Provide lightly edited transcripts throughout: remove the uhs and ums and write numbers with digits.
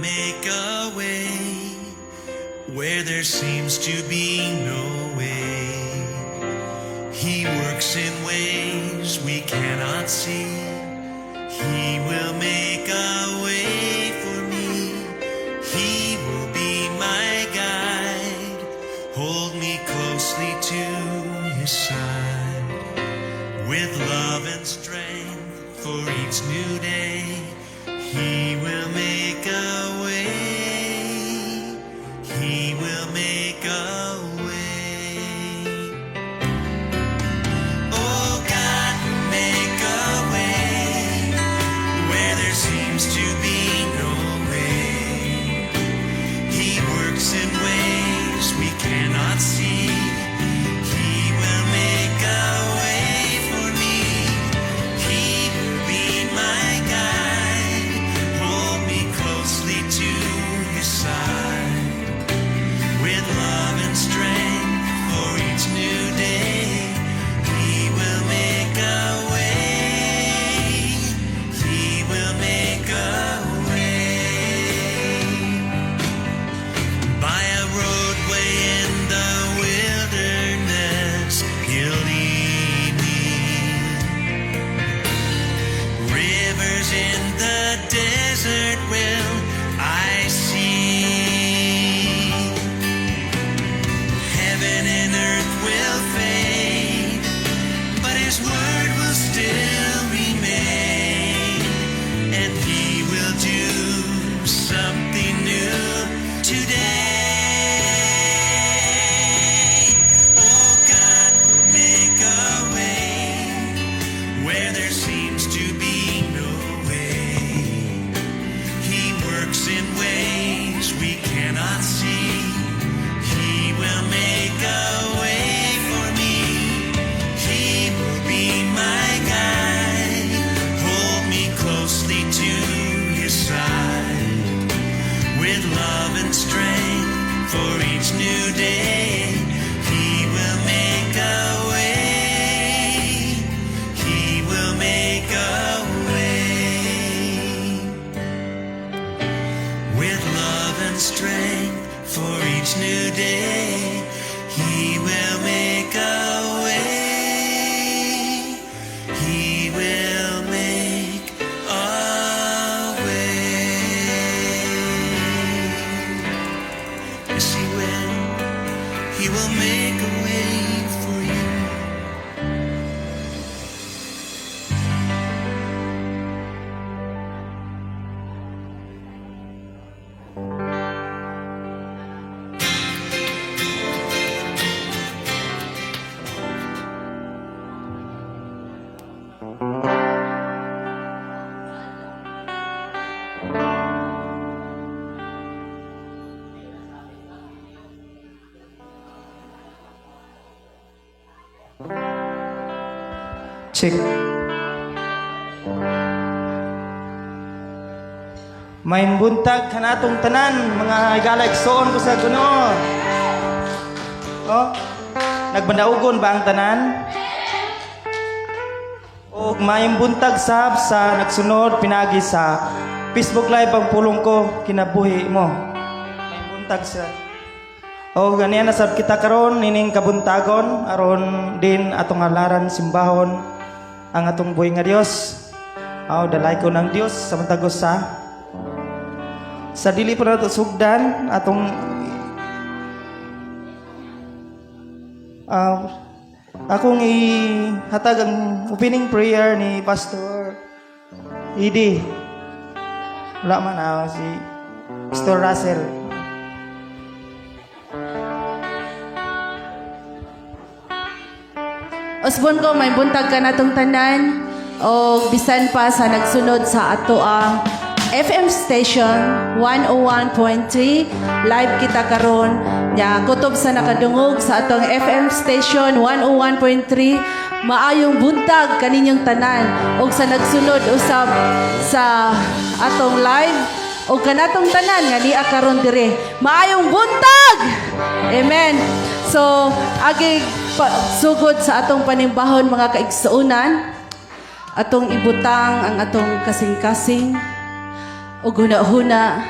Make a way where there seems to be no way. He works in ways we cannot see. He will make a way for me. He will be my guide. Hold me closely to his side. With love and strength for each new day, he will make a way. He will make a way. Oh, God will make a way where there seems to be no way. He works in ways we cannot see. He will make a way for me. He will be my guide. Hold me closely to his side. With love and strength for each new day, he will make a way. He will make a way. By a roadway in the wilderness, he'll lead me. Rivers in the desert will I see. Heaven and earth will fade, but his word will still remain. And he will do something new today. Oh, God will make a way where there seems to be no way. He works in ways we cannot see. He will make a way for me. He will be my guide. Hold me closely to his side. With love and strength for each new day, he will make a way. He will make a way. With love and strength for each new day, he will make a way. He will make a way. Yes, he will. He will make a way for you. Check. Maayong buntag kanatong tanan, mga higala, igsoon ko sa Ginoo. Oh, nagmadaugon ba ang tanan? Og maayong buntag sab sa nagsunod pinagi sa Facebook Live, ang pulong ko kinabuhi mo. Maayong buntag sa O ganiyan na sab kita karon nining kabuntagon aron din atong halaran, simbahon ang atong buhi nga Dios. Aw dalay ko ng Dios samtang sa dili pa nato sugdan atong akong ihatag ang opening prayer ni Pastor Idi. Wala man si Pastor Russell. Usbon ko, maayong buntag kanatong tanan o bisan pa sa nagsunod sa ato ang FM station 101.3. Live kita karon nya. Kutob sa nakadungog sa atong FM station 101.3, maayong buntag kaninyong tanan og sa nagsunod usab sa atong live og kanatong tanan nga nia karon dire, maayong buntag. Amen. So agi pa, sugod sa atong panimbahon, mga kaigsuonan, atong ibutang ang atong kasing-kasing ug huna-huna.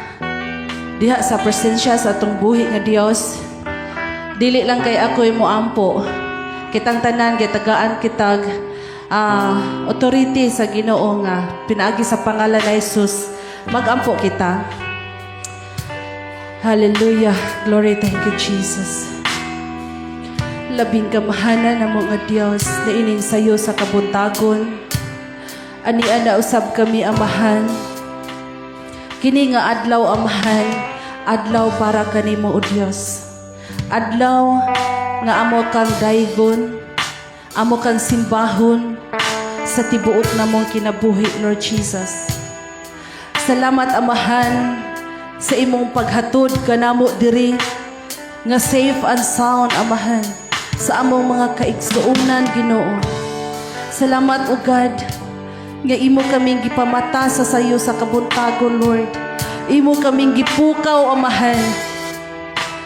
Diha sa presensya sa atong buhi nga Dios. Dili lang kay ako'y moampo. Kitang tanan gitagaan kitag authority sa Ginoo nga pinaagi sa pangalan ni Jesus magampo kita. Hallelujah. Glory, thank you, Jesus. Labing kamahalan namo nga Dios na ining sayo sa kabuntagon. Ania na usab kami, Amahan. Kini nga adlaw, Amahan, adlaw para kanimo, o Dios. Adlaw nga amo kang daygon, amo kang simbahon sa tibuok namong kinabuhi, Lord Jesus. Salamat, Amahan, sa imong paghatod kanamo diri nga safe and sound, Amahan, sa among mga kaigsuonan, Ginoo. Salamat, O God, nga imo kaming gipamata sa sayo sa kabuntagon, Lord. Imo kaming gipukaw, Amahan.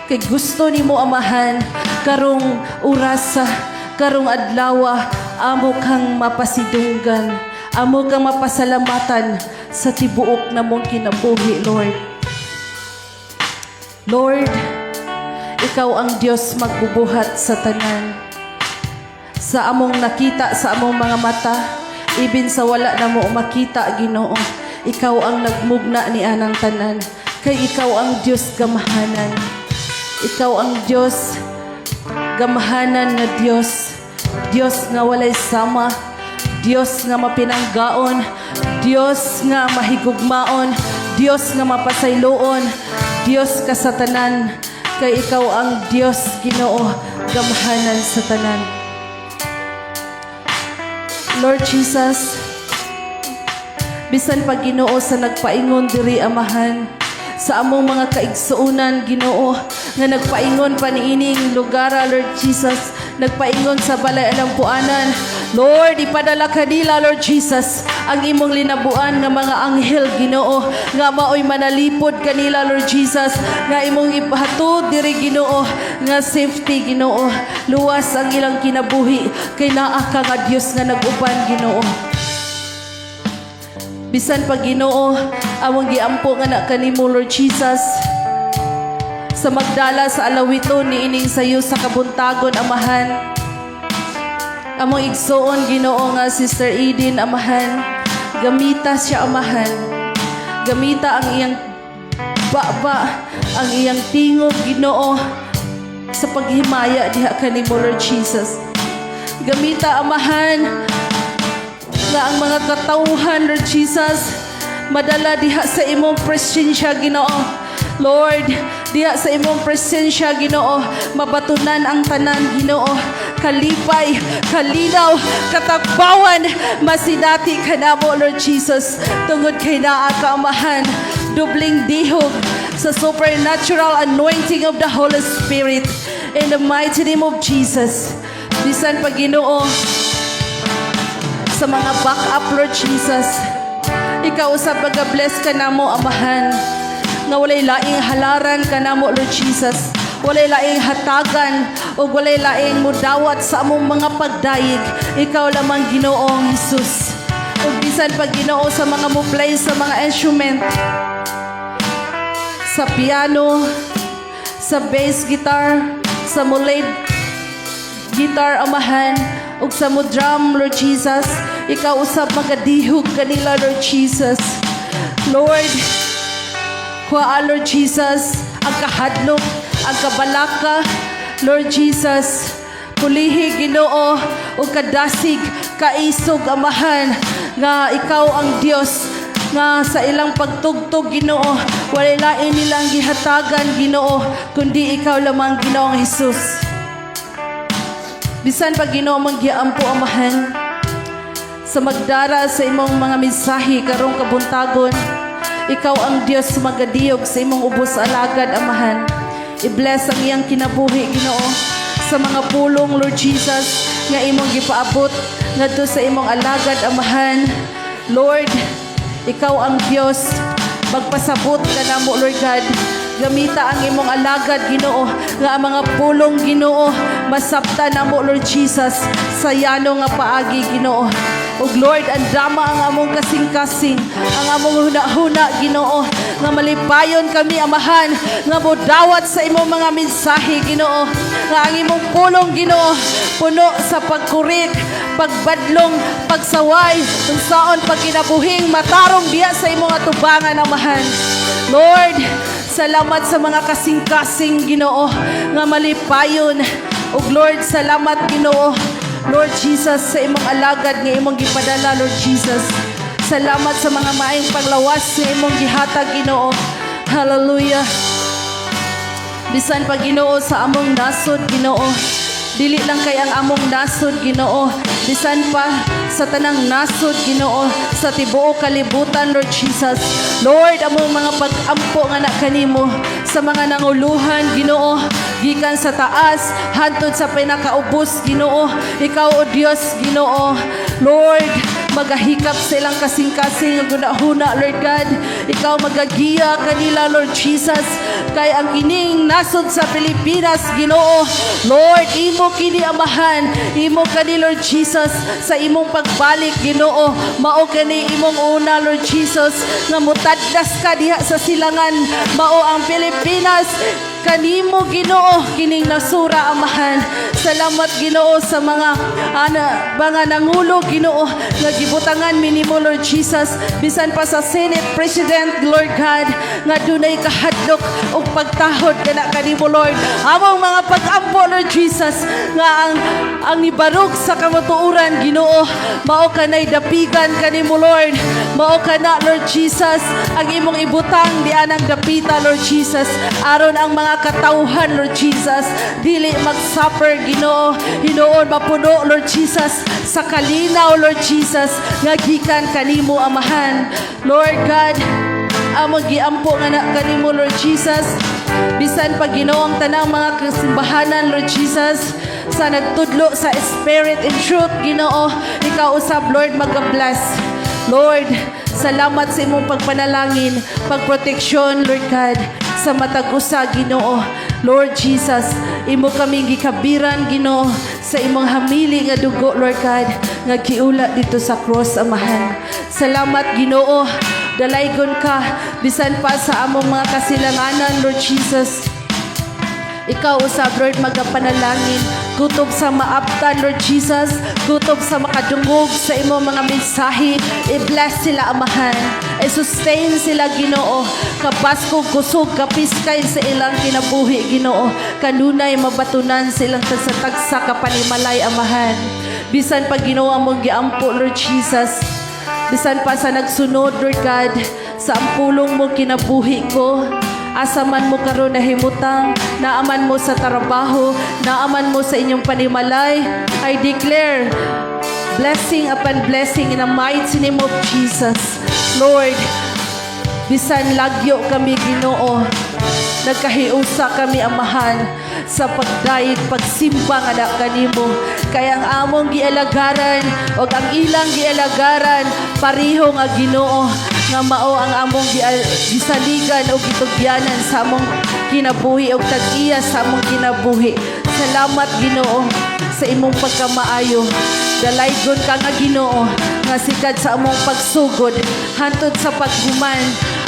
Kay gusto nimo, Amahan, karong oras sa karong adlaw, amo kang mapasidunggan, amo kang mapasalamatan sa tibuok namong kinabuhi, Lord. Lord, ikaw ang Dios magbubuhat sa tanan. Sa among nakita sa among mga mata, ibin sa wala na mo makita, Ginoo, ikaw ang nagmugna ni anang tanan. Kay ikaw ang Dios gamahanan. Ikaw ang Dios gamahanan nga Dios. Dios nga walay sama. Dios nga mapinanggaon. Dios nga mahigugmaon. Dios nga mapasayloon. Dios ka sa tanan. Kay ikaw ang Dios, Ginoo, gamahanan sa tanan. Lord Jesus, bisan pa, Ginoo, sa nagpaingon diri, Amahan, sa among mga kaigsuonan, Ginoo, nga nagpaingon pa niining lugar, Lord Jesus, nagpaingon sa balay alampuanan. Lord, ipadala kanila, Lord Jesus, ang imong linabuan nga mga anghel, Ginoo, nga maoy manalipod kanila, Lord Jesus, nga imong ipahatod diri, Ginoo, nga safety, Ginoo, luwas ang ilang kinabuhi kay naa ka nga Dios nga nag-uban, Ginoo. Bisan pa, Ginoo, among giampo nga na kanimo, Lord Jesus, sa magdala sa alawiton niining sayo sa kabuntagon, Amahan. Among igsuon, Ginoo, nga Sister Eden, Amahan. Gamita siya, Amahan. Gamita ang iyang baba, ang iyang tingog, Ginoo, sa paghimaya diha kanimo, Lord Jesus. Gamita, Amahan, nga ang mga katawhan, Lord Jesus, madala diha sa imong presensya, Ginoo. Lord, diha sa imong presensya, Ginoo, mabatunan ang tanan, Ginoo. Kalipay, kalinaw, katakbawan, masinati kanamo, Lord Jesus, tungod kay naa ka, Amahan, dubling dihog sa supernatural anointing of the Holy Spirit. In the mighty name of Jesus. Bisan pa, Ginoo, sa mga backup, Lord Jesus. Ikaw usab bless ka namo, Amahan. Nga walay laing halaran ka namo, Lord Jesus. Walay laing hatagan o walay laing mudawat sa among mga pagdayeg. Ikaw lamang, Ginoong Jesus. Ug bisan pa, Ginoo, sa mga mo play sa mga instrument, sa piano, sa bass guitar, sa mo lead guitar, Amahan, ug sa mo drum, Lord Jesus, ikaw usab magadihog kanila, Lord Jesus. Lord, kuha, Lord Jesus, ang kahadlok, ang kabalaka, Lord Jesus. Pulihi, Ginoo, ug kadasig, kaisog, Amahan, nga ikaw ang Dios nga sa ilang pagtugtog, Ginoo, walay lain nilang gihatagan, Ginoo, kundi ikaw lamang, Ginoong Jesus. Bisan pa, Ginoo, manggiampo, Amahan, sa magdara sa imong mga mensahe karong kabuntagon, ikaw ang Dios magadiyog sa imong ubos alagad, Amahan. I-bless ang iyang kinabuhi, Ginoo, sa mga pulong, Lord Jesus, nga imong gipaabot ngadto sa imong alagad, Amahan. Lord, ikaw ang Dios magpasabot kanamo, Lord God. Gamita ang imong alagad, Ginoo, nga ang mga pulong, Ginoo, masabta namo, Lord Jesus, sa yano nga paagi, Ginoo. Ug Lord, andama ang among kasing-kasing, ang among huna-huna, Ginoo, nga malipayon kami, Amahan, nga modawat sa imong mga mensahe, Ginoo, nga ang imong pulong, Ginoo, puno sa pagkurik, pagbadlong, pagsaway, unsaon pagkinabuhing matarong diha sa imong atubangan, Amahan. Lord, salamat sa mga kasing-kasing, Ginoo, nga malipayon. Ug Lord, salamat, Ginoo. Lord Jesus, sa imong alagad nga imong gipadala, Lord Jesus. Salamat sa mga maayong panglawas nga imong gihatag, Ginoo. Hallelujah. Bisan pa, Ginoo, sa among nasod, Ginoo. Dili lang kay ang among nasod, Ginoo. Bisan pa sa tanang nasod, Ginoo, sa tibuok kalibutan, Lord Jesus. Lord, among mga pag-ampo nga na kanimo sa mga nanguluhan, Ginoo, gikan sa taas hantod sa pinakaubos, Ginoo. Ikaw, O Dios, Ginoo. Lord, magahikap sa ilang kasing-kasing nga gunahuna, Lord God. Ikaw magagiya kanila, Lord Jesus. Kay ang kining nasod sa Pilipinas, Ginoo, Lord, imo kini, Amahan, imo kani, Lord Jesus, sa imong pagbalik, Ginoo. Mao kani imong una, Lord Jesus, nga mutadlas ka diha sa silangan. Mao ang Pilipinas. Kanimo, Ginoo, kining nasura, Amahan. Salamat, Ginoo, sa mga ana, mga nangulo, Ginoo, nga gibutangan minimo, Lord Jesus, bisan pa sa Senate President, Lord God, nga dunay kahadlok ug pagtahod kana kanimo, Lord. Among mga pag-ampo, Lord Jesus, nga ang nibarog sa kamatuoran, Ginoo, mao kanay dapigan kanimo, Lord. Mao kana, Lord Jesus, ang imong ibutang di anang dapita, Lord Jesus, aron ang mga katawhan, Lord Jesus, dili mag-suffer, Ginoo. Hinuon mapuno, Lord Jesus, sa kalinaw, Lord Jesus, nga gikan kanimo, Amahan. Lord God, among giampo nga na kanimo, Lord Jesus, bisan pa, Ginoo, ang tanang mga kasimbahanan, Lord Jesus, sa nagtudlo sa Spirit and truth, Ginoo, ikaw usab, Lord, magabless. Lord, salamat sa imong pagpanalangin, pagproteksyon, Lord God, sa matag usa, Ginoo. Lord Jesus, imo kaming gikabiran, Ginoo, sa imong hamili nga dugo, Lord God, nga giula dito sa cross, Amahan. Salamat, Ginoo. Dalaygon ka bisan pa sa among mga kasilanganan, Lord Jesus. Ikaw usab, Lord, magapanalangin. Kutob sa maabtan, Lord Jesus. Kutob sa makadungog sa imong mga mensahe. I-bless sila, Amahan. I-sustain sila, Ginoo. Kabaskog, kusog, kapiskay sa ilang kinabuhi, Ginoo. Kanunay mabatunan silang tagsa-tagsa kapanimalay, Amahan. Bisan pa, Ginoo, among giampo, Lord Jesus. Bisan pa sa nagsunod, Lord God, sa Ang Pulong Mo Kinabuhi Ko. Asa man mo karon nahimutang, naaman mo sa trabaho, naaman mo sa inyong panimalay, I declare blessing upon blessing in the mighty name of Jesus. Lord, bisan lagyo kami, Ginoo, nagkahiusa kami, Amahan, sa pagdayeg, pagsimba nga na kanimo. Kay ang among gialagaran o ang ilang gialagaran, pareho nga Ginoo, nga mao ang among gisaligan o gitugyanan sa among kinabuhi o tag-iya sa among kinabuhi. Salamat, Ginoo, sa imong pagkamaayo. Dalaygon ka nga Ginoo nga sikad sa among pagsugod hantod sa paghuman,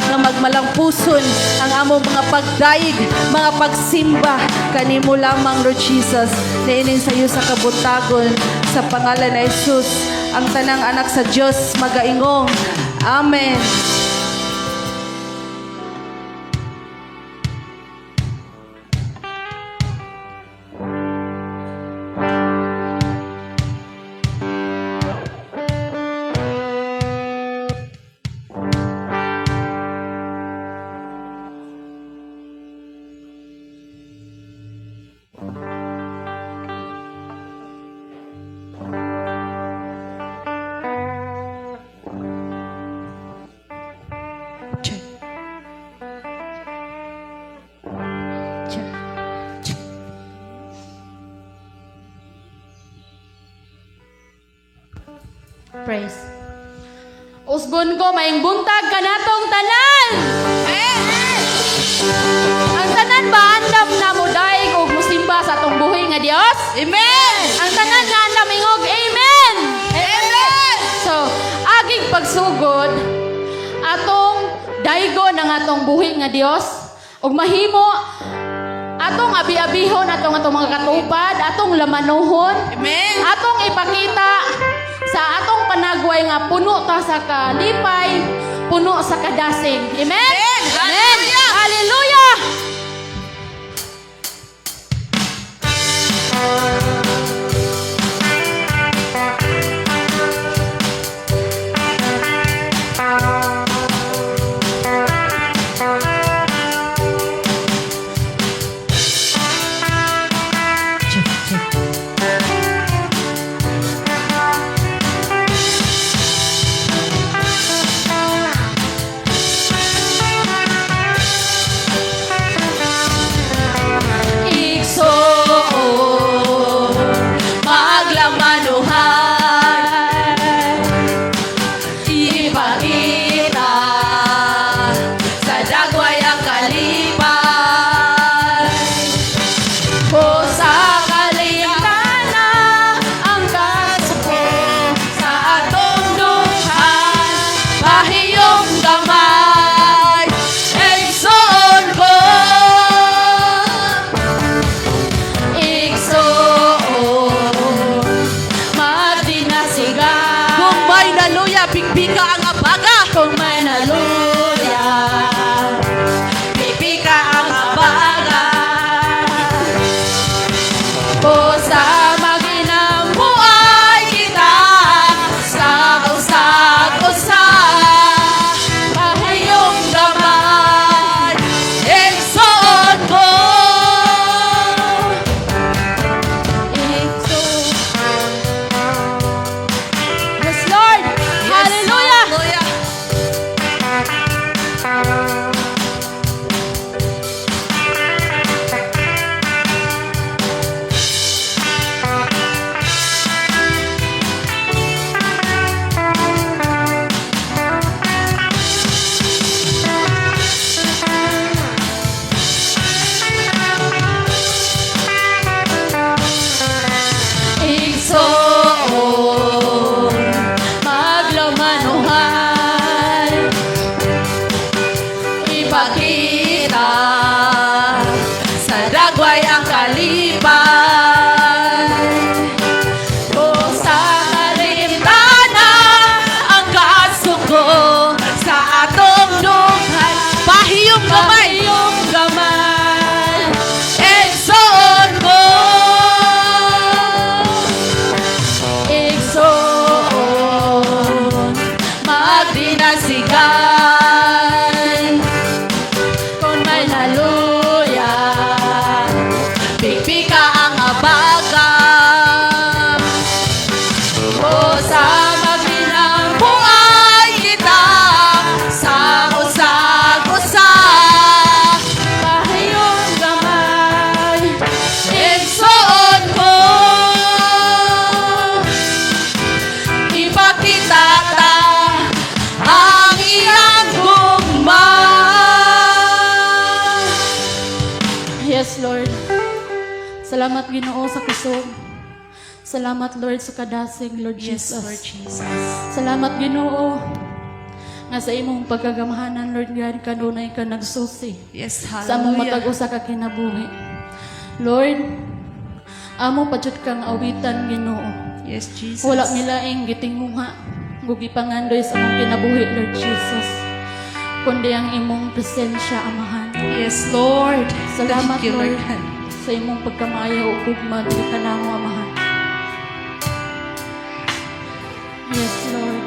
nga magmalangpuson ang among mga pagdayeg, mga pagsimba kanimo lamang, Lord Jesus. Niining sayo sa kabuntagon, sa pangalan ni Jesus, ang tanang anak sa Dios magaingong Amen. Check. Check. Check. Praise. Usbon ko, maayong buntag kanatong tanan! Ang tanan ba andam na modaig og musimba sa atong buhi nga Dios? Amen. Ang tanan nga andam ingog, Amen! Amen. So, pagsugod, atong daygon ang atong buhi nga Dios ug mahimo atong abi-abihon atong atong mga katupad, atong lamanuhon, Amen. Atong ipakita sa atong panagway nga puno ta sa kalipay, puno sa kadasig. Amen? Amen. Hallelujah. Hallelujah! Check, check. Igsoon, maglamanuhan, ipakita sa dagway ang kalipay. Ko sa kalintana ang kasuko Sa atong dughan, pahiyong gamay, igsoon ko. Igsoon magdinasigan. Kung may naluya, pikpika ang abaga. Kung may naluya, Pipika ang abaga. Ko sa maginamuay kita sa usag-usa, pahiyong gamay, igsoon ko. Igsoon. Yes, Lord! Hallelujah! Hallelujah. Igsoon, maglamanuhan, Ipakita sa dagway ang kalipay. Kung sa Kalintana ang kasuko sa atong dughan, pahiyong gamay, Pahiyong gamay, igsoon ko. Igsoon, Magdinasigan, kung may naluya, pikpika ang abaga. O sa maginamuay Buhay kita sa usag-usa, pahiyong gamay, igsoon ko. Ipakita ta ang iyang gugma. Yes, Lord. Salamat, Ginoo, sa kusog. Salamat, Lord, sa kadasig, Lord Jesus. Jesus. Salamat, Ginoo, nga sa imong pagkagamhanan, Lord God, kanunay ka nagsusi Yes, sa among hallelujah. matag usa ka kinabuhi. Lord, amo pa jud kang awitan, Ginoo. Yes, Jesus. Wala milaing gitinguha, ug gipangandoy sa among kinabuhi, Lord Jesus, kundi ang imong presensya, Amahan. Yes, Lord. Salamat, Thank you, Lord, Lord. sa imong pagkamaayo ug gugma diri kanamo, Amahan. Yes, Lord.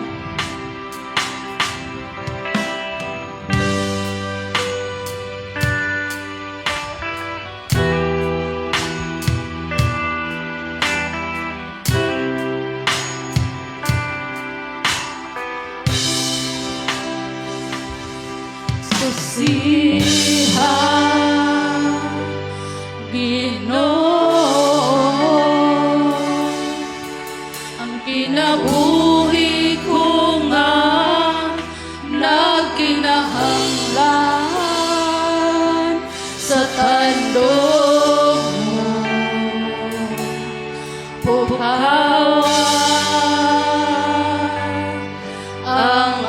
Susiha, Ginoo, ang kinabuhi ko nga nagkinahanglan sa tandog mo. Pukawa ang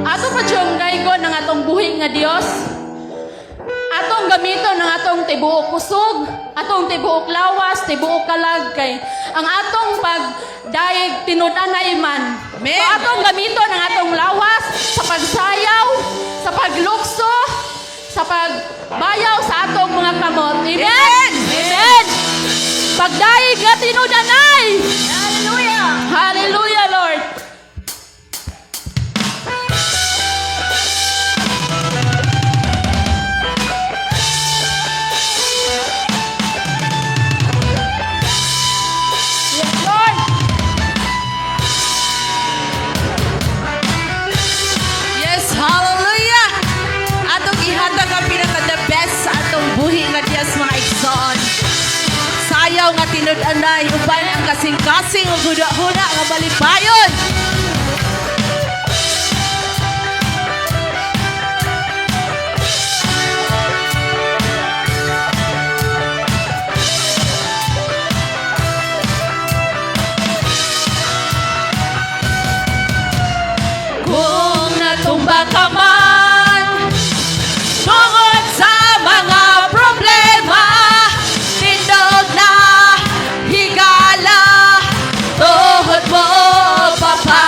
Ato pa diyong daygon ang atong buhi nga Dios. Atong gamiton ang atong tibuok kusog, atong tibuok lawas, tibuok kalag kay ang atong pagdayeg tinud-anay man. Amen. So atong gamiton ang atong lawas sa pagsayaw, sa paglukso, sa pagbayaw sa atong mga kamot. Amen. Amen. Pagdayeg nga tinud-anay. Hallelujah. Hallelujah, Lord. Yes, Lord. Yes, hallelujah! Atong ihatag ang pinaka the best sa atong buhi nga Dios, mga igsoon. Sayaw nga tinud-anay uban ang kasing-kasing ug huna-huna nga malipayon. Kung natumba ka man tungod sa mga problema, tindog na, higala, tuhod mo papalit.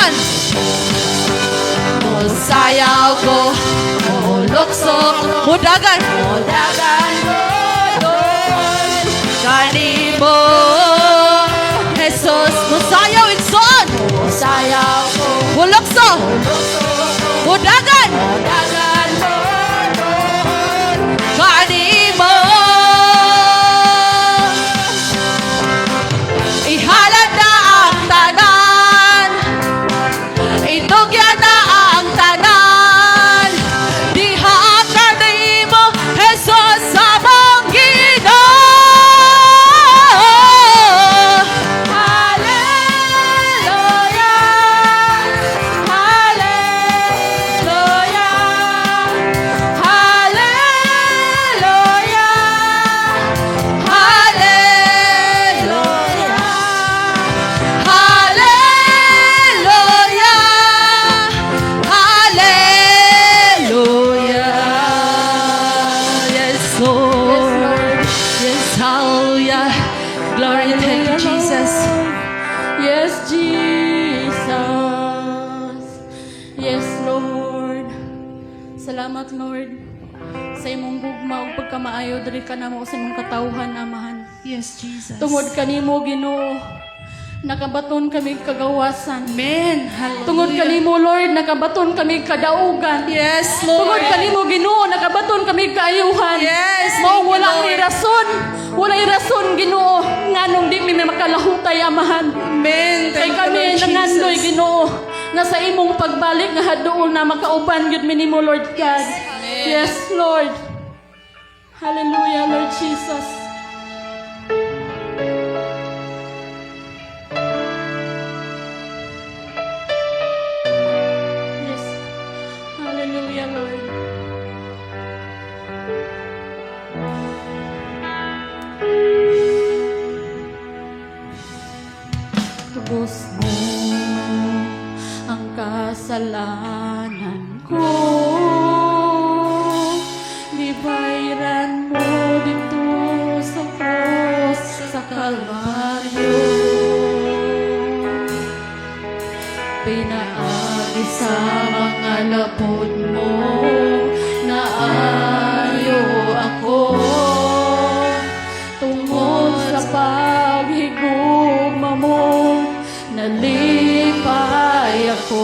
Igsoon. Mosayaw ko, molukso, mudagan, mudagan ko doon. Kanimo, Jesus, mosayaw, igsoon. Sayaw ko, Mulukso, mudagan, dagan ko doon. Kanimo. Ihalad na ang tanan, itugyan na ang tanan. Diha kanimo, Jesus, among Ginoo. Hallelujah, hallelujah, hallelujah, hallelujah, hallelujah, hallelujah. Yes, Lord. Yes, hallelujah. Glory, thank you, Jesus. Yes, Jesus. Yes, Lord. Salamat, Lord, sa imong gugma ug pagkamaayo diri kanamo sa imong katawhan, Amahan. Yes, Jesus. Tungod kanimo, Ginoo, nakabaton kami kagawasan. Amen. Hallelujah. Tungod kanimo, Lord, nakabaton kami kadaugan. Yes, Lord. Tungod kanimo, Ginoo, nakabaton kami kaayuhan. Yes, Mao thank you, wala Lord. may rason. Wala rason, Ginoo, nganong di mi makalahutay, Amahan. Amen. Kay Thank you, kami Lord nangandoy, Jesus. Ginoo, nga sa imong pagbalik nga haduol na makauban gyud mi nimo, Lord God. Yes, Lord. Hallelujah, Lord Jesus. Yes. Hallelujah, Lord. Tubos mo ang kasalanan ko. Gibayran mo dito sa cross sa Kalbaryo. Pinaagi sa mga lapod mo, naayo ako. Tungod sa paghigugma mo, nalipay ako.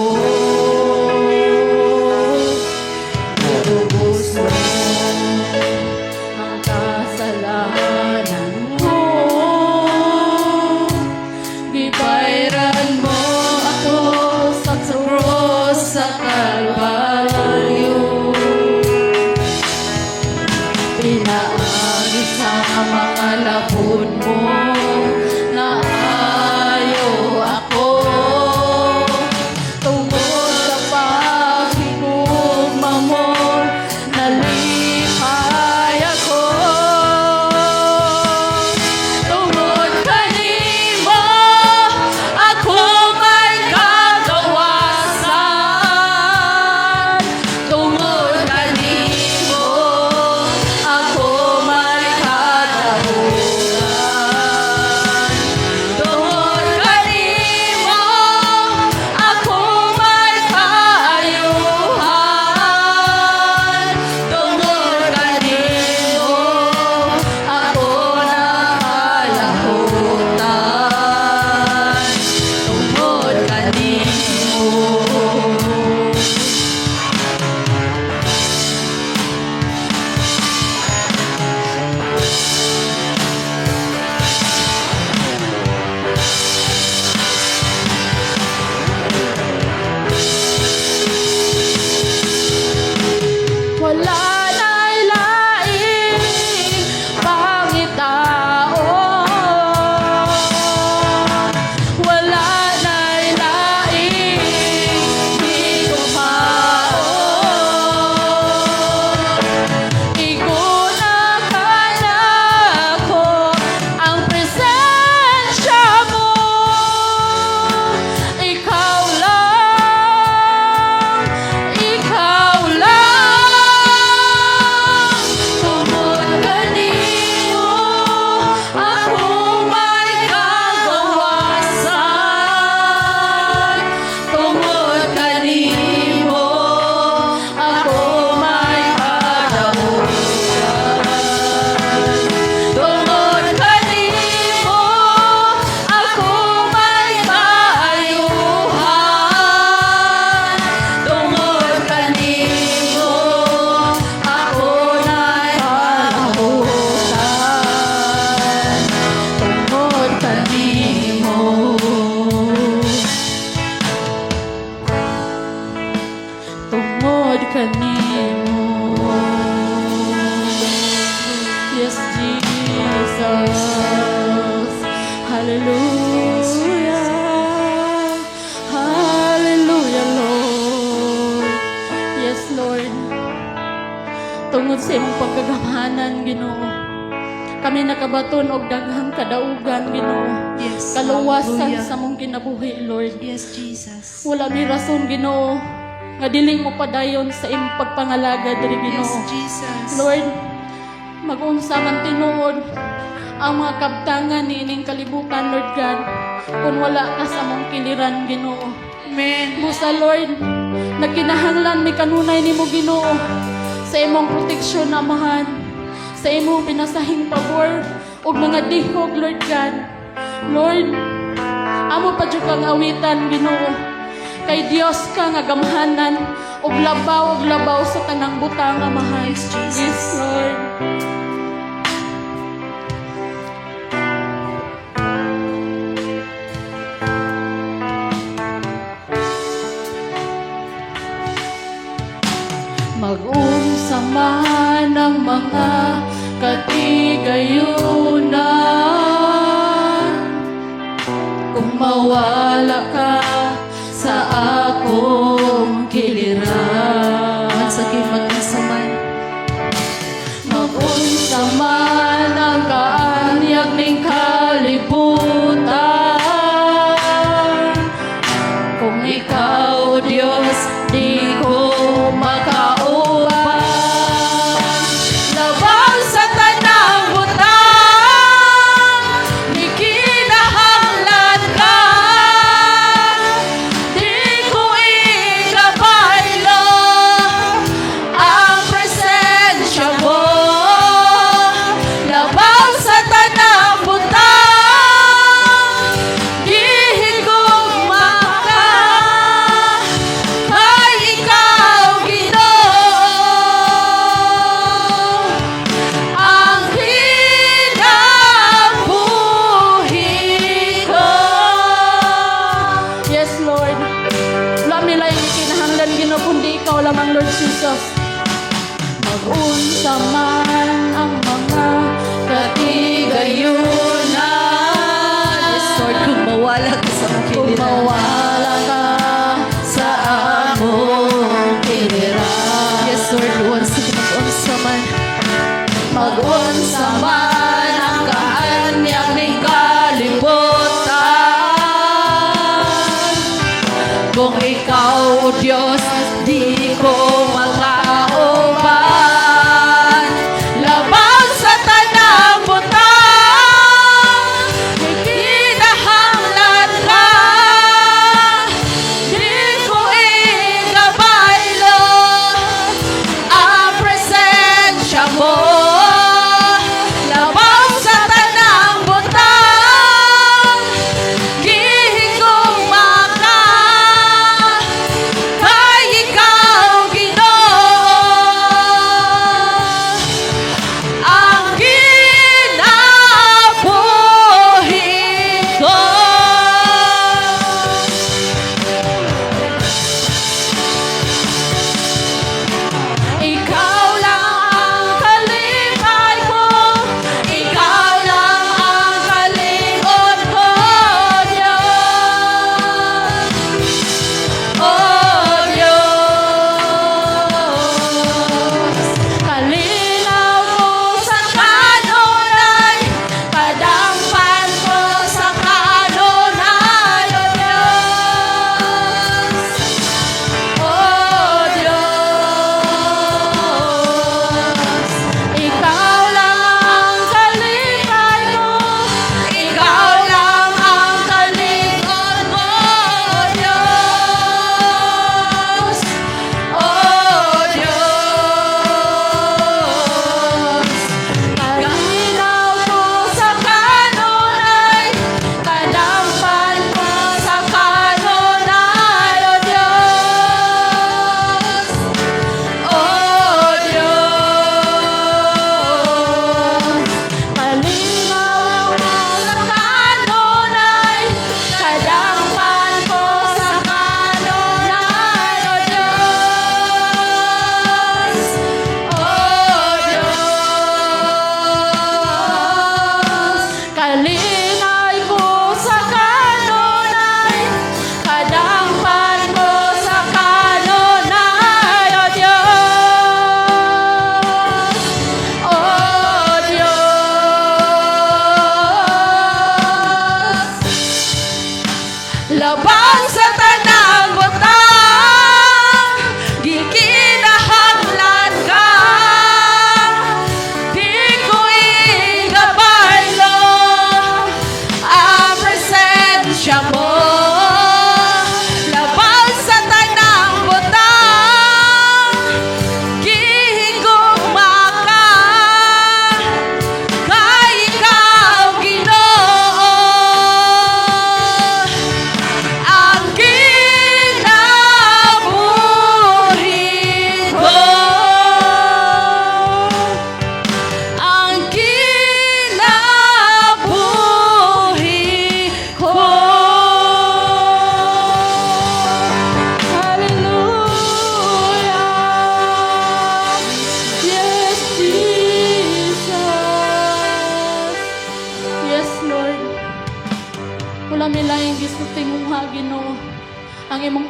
Tubos mo ang kasalanan ko. Gibayran mo ako sa cross sa Kalbaryo. Pinaagi sa mga lapod mo, naayo ako. Tungod Kanimo. Yes, Jesus. Hallelujah. Hallelujah, Lord. Yes, Lord. Tungod sa imong pagkagamhanan, Ginoo, kami nakabaton og daghang kadaugan, Ginoo. Kaluwasan sa among kinabuhi, Lord. Yes, Jesus. Wala mi rason, Ginoo, nga dili mo padayon sa imong pagpangalaga diri, Ginoo. Yes, Jesus. Lord, mag-unsa man tinuod ang mga kabtangan niining kalibutan, Lord God, kung wala ka sa among kiliran, Ginoo. Amen. Busa, Lord, nagkinahanglan mi kanunay nimo, Ginoo, sa imong proteksyon, Amahan, sa imong pinasahing pabor ug mga dihog, Lord God. Lord, amo pa jud kang awitan, Ginoo. Kay Dios ka nga gamhanan ug labaw sa tanang butang, Amahan. Yes, Jesus. Yes, Lord. Mag-unsa man ang mga katigayunan, kung mawala ka sa akong kiliran. Mansakit mag-unsa man. Mag-unsa man ang kaanyag ning kalibutan, kung ikaw, Diyos, di ko makauban. Labaw sa tanang butang, gikinahanglan ka. Di ko ikabaylo ang presensya mo. Labaw sa tanang butang, gihigugma ka. Kay ikaw, Ginoo, ang kinabuhi ko. Yes, Lord. Wala mi laing kinahanglan, Ginoo, kundi ikaw lamang, Lord Jesus. Mag-unsa man ang mga katigayunan, Yes, Lord, kung mawala ka sa among kung kiliran. Mawala ka sa among kiliran. Yes, Lord, once mag-unsa man. Mag-unsa man ang kaanyag ning kalibutan, kung ikaw, Diyos, di ko makauban. Labaw sa tanang butang, gikinahanglan ka. Di ko ikabaylo ang presensya mo. Labaw sa tanang butang, gihigugma ka. Kay ikaw, Ginoo,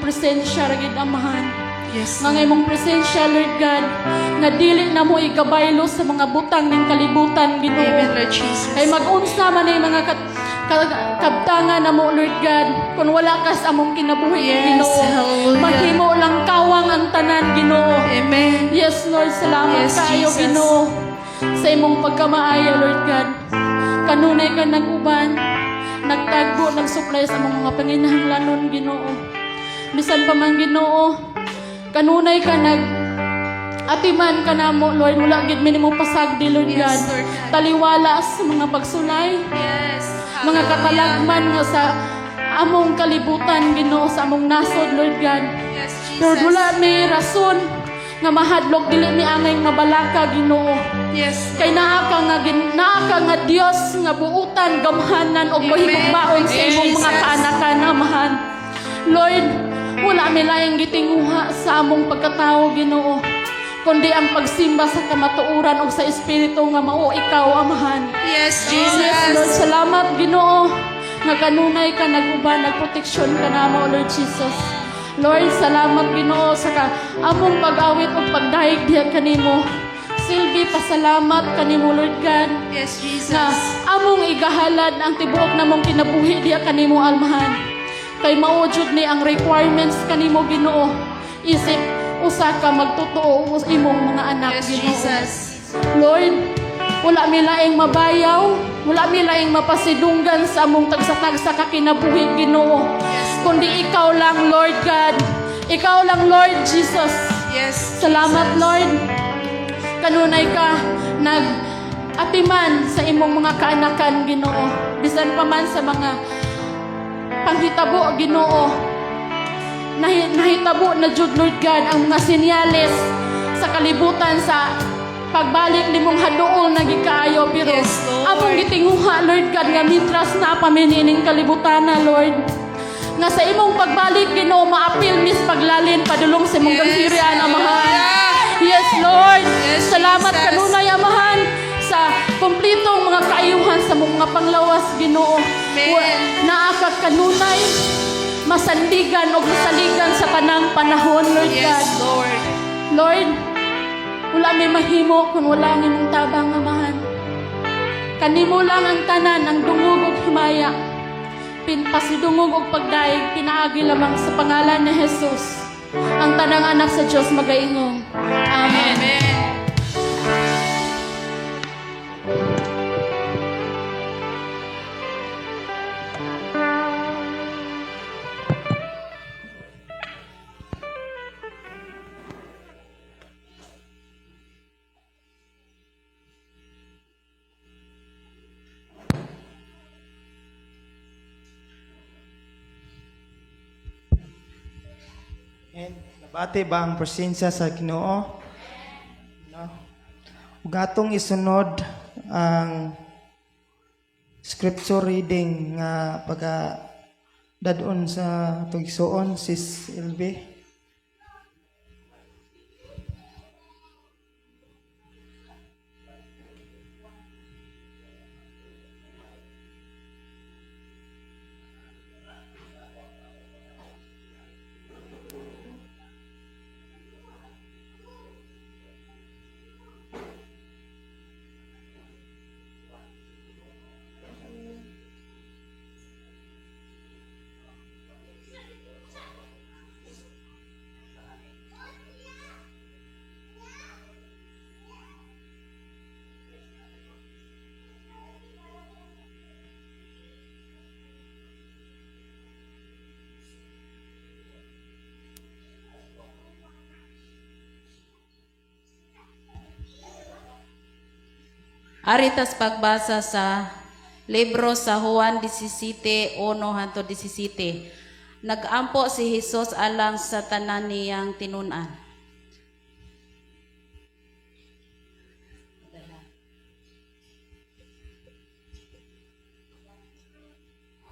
presensya ra gid, Amahan. Yes. Nga imong presensya, Lord God, nga dili na mo ikabaylo sa mga butang ng kalibutan, Ginoo. Amen, Lord Jesus. Kay mag-unsa man ay mga kabtangan na mo, Lord God, kung wala ka sa among kinabuhi, Yes, Ginoo. hallelujah. Mahimo lang kawang ang tanan, Ginoo. Amen. Yes, Lord, salamat Yes, kaayo, Jesus. Ginoo, sa imong pagkamaayo, Lord God. Kanunay ka nag-uban, nagtagbo, nagsuplay sa among mga panginahanglanon, Ginoo. Bisan pa man, Ginoo, kanunay ka nag atiman ka namo, Lord, wala gid mi nimo pasagdi, Lord Yes, God. Lord God. Taliwala sa mga pagsulay, Yes. mga katalagman nga sa among kalibutan, Ginoo, sa among nasod, Lord God. Yes, Jesus. Lord, wala may rason nga mahadlok dili mi angay mabalaka, Ginoo. Yes. Kay naa ka nga Dios nga buutan, gamhanan og Amen. mahigugmaon sa imong mga Jesus. kaanakan, Amahan. Lord, wala mi laing gitinguha sa among pagkatawo, Ginoo, kundi ang pagsimba sa kamatuoran ug sa espiritu nga mao ikaw, Amahan. Yes, Jesus. Yes, Lord, salamat, Ginoo, nga kanunay ka nag-uban, nagproteksyon ka namo, Lord Jesus. Lord, salamat, Ginoo, sa ka among pag-awit ug pagdayeg diha kanimo. Silbi pasalamat kanimo, Lord God, Yes, Jesus. nga among igahalad ang tibuok namong kinabuhi diha kanimo, Almahan. Kay mao jud ni ang requirements kanimo, Ginoo. Isip usa ka magtotoo sa imong mga anak, Yes, Ginoo. Jesus. Lord, wala mi laing mabayaw, wala mi laing mapasidunggan sa among tagsa-tagsa ka kinabuhi, Ginoo. Yes, Kundi ikaw lang, Lord God. Ikaw lang, Lord Jesus. Yes. Salamat, Jesus. Lord. Kanunay ka nag atiman sa imong mga kaanakan, Ginoo. Bisan pa man sa mga panghitabo, Ginoo. Nahitabo na jud, Lord God, ang mga senyales sa kalibutan sa pagbalik nimong haduol na gikaayo, pero Yes, Lord. among gitinguha, Lord God, nga mintras na pa mi niining kalibutana, Lord, nga sa imong pagbalik, Ginoo, maapil mis paglalin padulong sa imong Yes, ganghirian, Amahan. hallelujah. Yes, Lord. Yes, Salamat Jesus. kanunay, Amahan, sa kumplitong mga kaayuhan sa mong mga panglawas, Ginoo. Amen. Naa ka kanunay masandigan o masaligan sa tanang panahon, Lord Yes, God. Lord. Lord, wala may mahimo kung wala ang imong tabang, Amahan. Kanimo lang ang tanan, ang dungog ug himaya. Pinpasidungog og pagdaig, pinaagi lamang sa pangalan ni Jesus. Ang tanang anak sa Dios magaingong. Amen. Amen. And nabati ba ang presensya sa Ginoo? No. Ug atong isunod ang scripture reading nga pagka dadon sa tugsoon, Sis LB. Aritas pagbasa sa libro sa Juan 17:1 hangtod 17. Nagampo si Hesus alang sa tanan niyang tinun-an.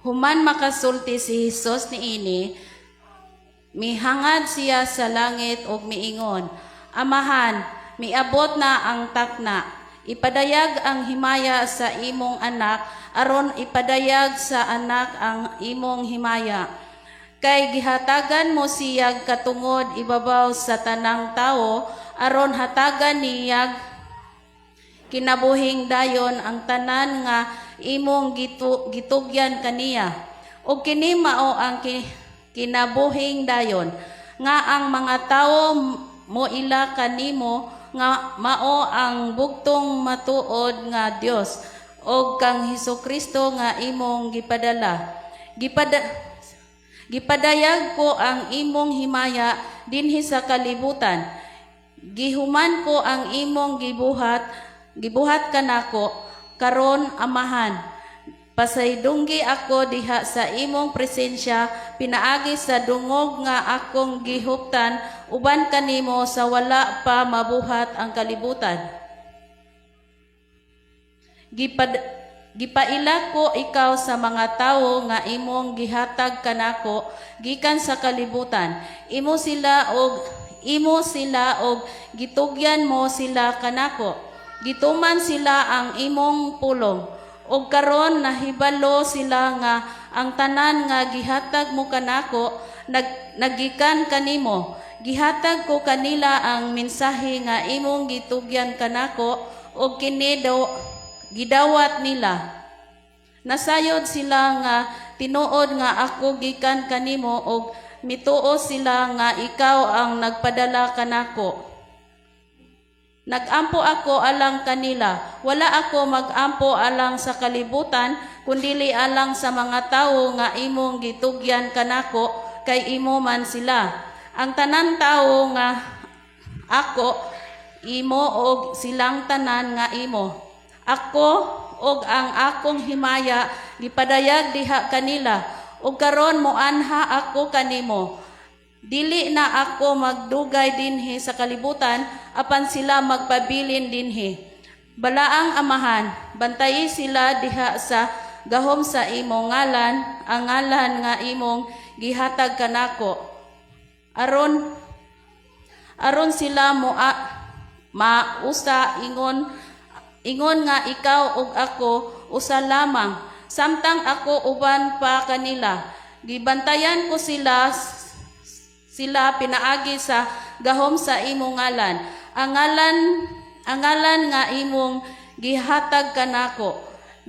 Human makasulti si Hesus niini, mihangad siya sa langit ug miingon, "Amahan, miabot na ang takna. Ipadayag ang himaya sa imong anak, aron ipadayag sa anak ang imong himaya. Kay gihatagan mo siyag katungod ibabaw sa tanang tawo aron hatagan niyag kinabuhing dayon ang tanan nga imong gitugyan kaniya. Ug kini mao ang kinabuhing dayon nga ang mga tawo moila kanimo nga mao ang bugtong matuod nga Dios ug kang Hesukristo nga imong gipadala. Gipadayag ko ang imong himaya dinhi sa kalibutan. Gihuman ko ang imong gibuhat, gibuhat kanako karon Amahan. Pasaydunggi ako diha sa imong presensya pinaagi sa dungog nga akong gihuptan uban kanimo sa wala pa mabuhat ang kalibutan. Gipaila ko ikaw sa mga tawo nga imong gihatag kanako gikan sa kalibutan. Imo sila og gitugyan mo sila kanako. Gituman sila ang imong pulong. Og karon nahibalo sila nga ang tanan nga gihatag mo kanako nagikan kanimo. Gihatag ko kanila ang mensahe nga imong gitugyan kanako og kini daw gidawat nila. Nasayod sila nga tinuod nga ako gikan kanimo og mituo sila nga ikaw ang nagpadala kanako. Nagampo ako alang kanila. Wala ako magampo alang sa kalibutan, kundili alang sa mga tawo nga imong gitugyan kanako, kay imo man sila. Ang tanan tawo nga ako, imo og silang tanan nga imo. Ako og ang akong himaya gipadayag diha kanila, ug karon moanha ako kanimo. Dili na ako magdugay dinhi sa kalibutan, apan sila magpabilin dinhi. Balaang Amahan, bantayi sila diha sa gahom sa imong ngalan, ang ngalan nga imong gihatag kanako. Aron sila mo mausa ingon ingon nga ikaw ug ako usa lamang, samtang ako uban pa kanila. Gibantayan ko sila sila pinaagi sa gahom sa imong ngalan, ang ngalan nga imong gihatag kanako.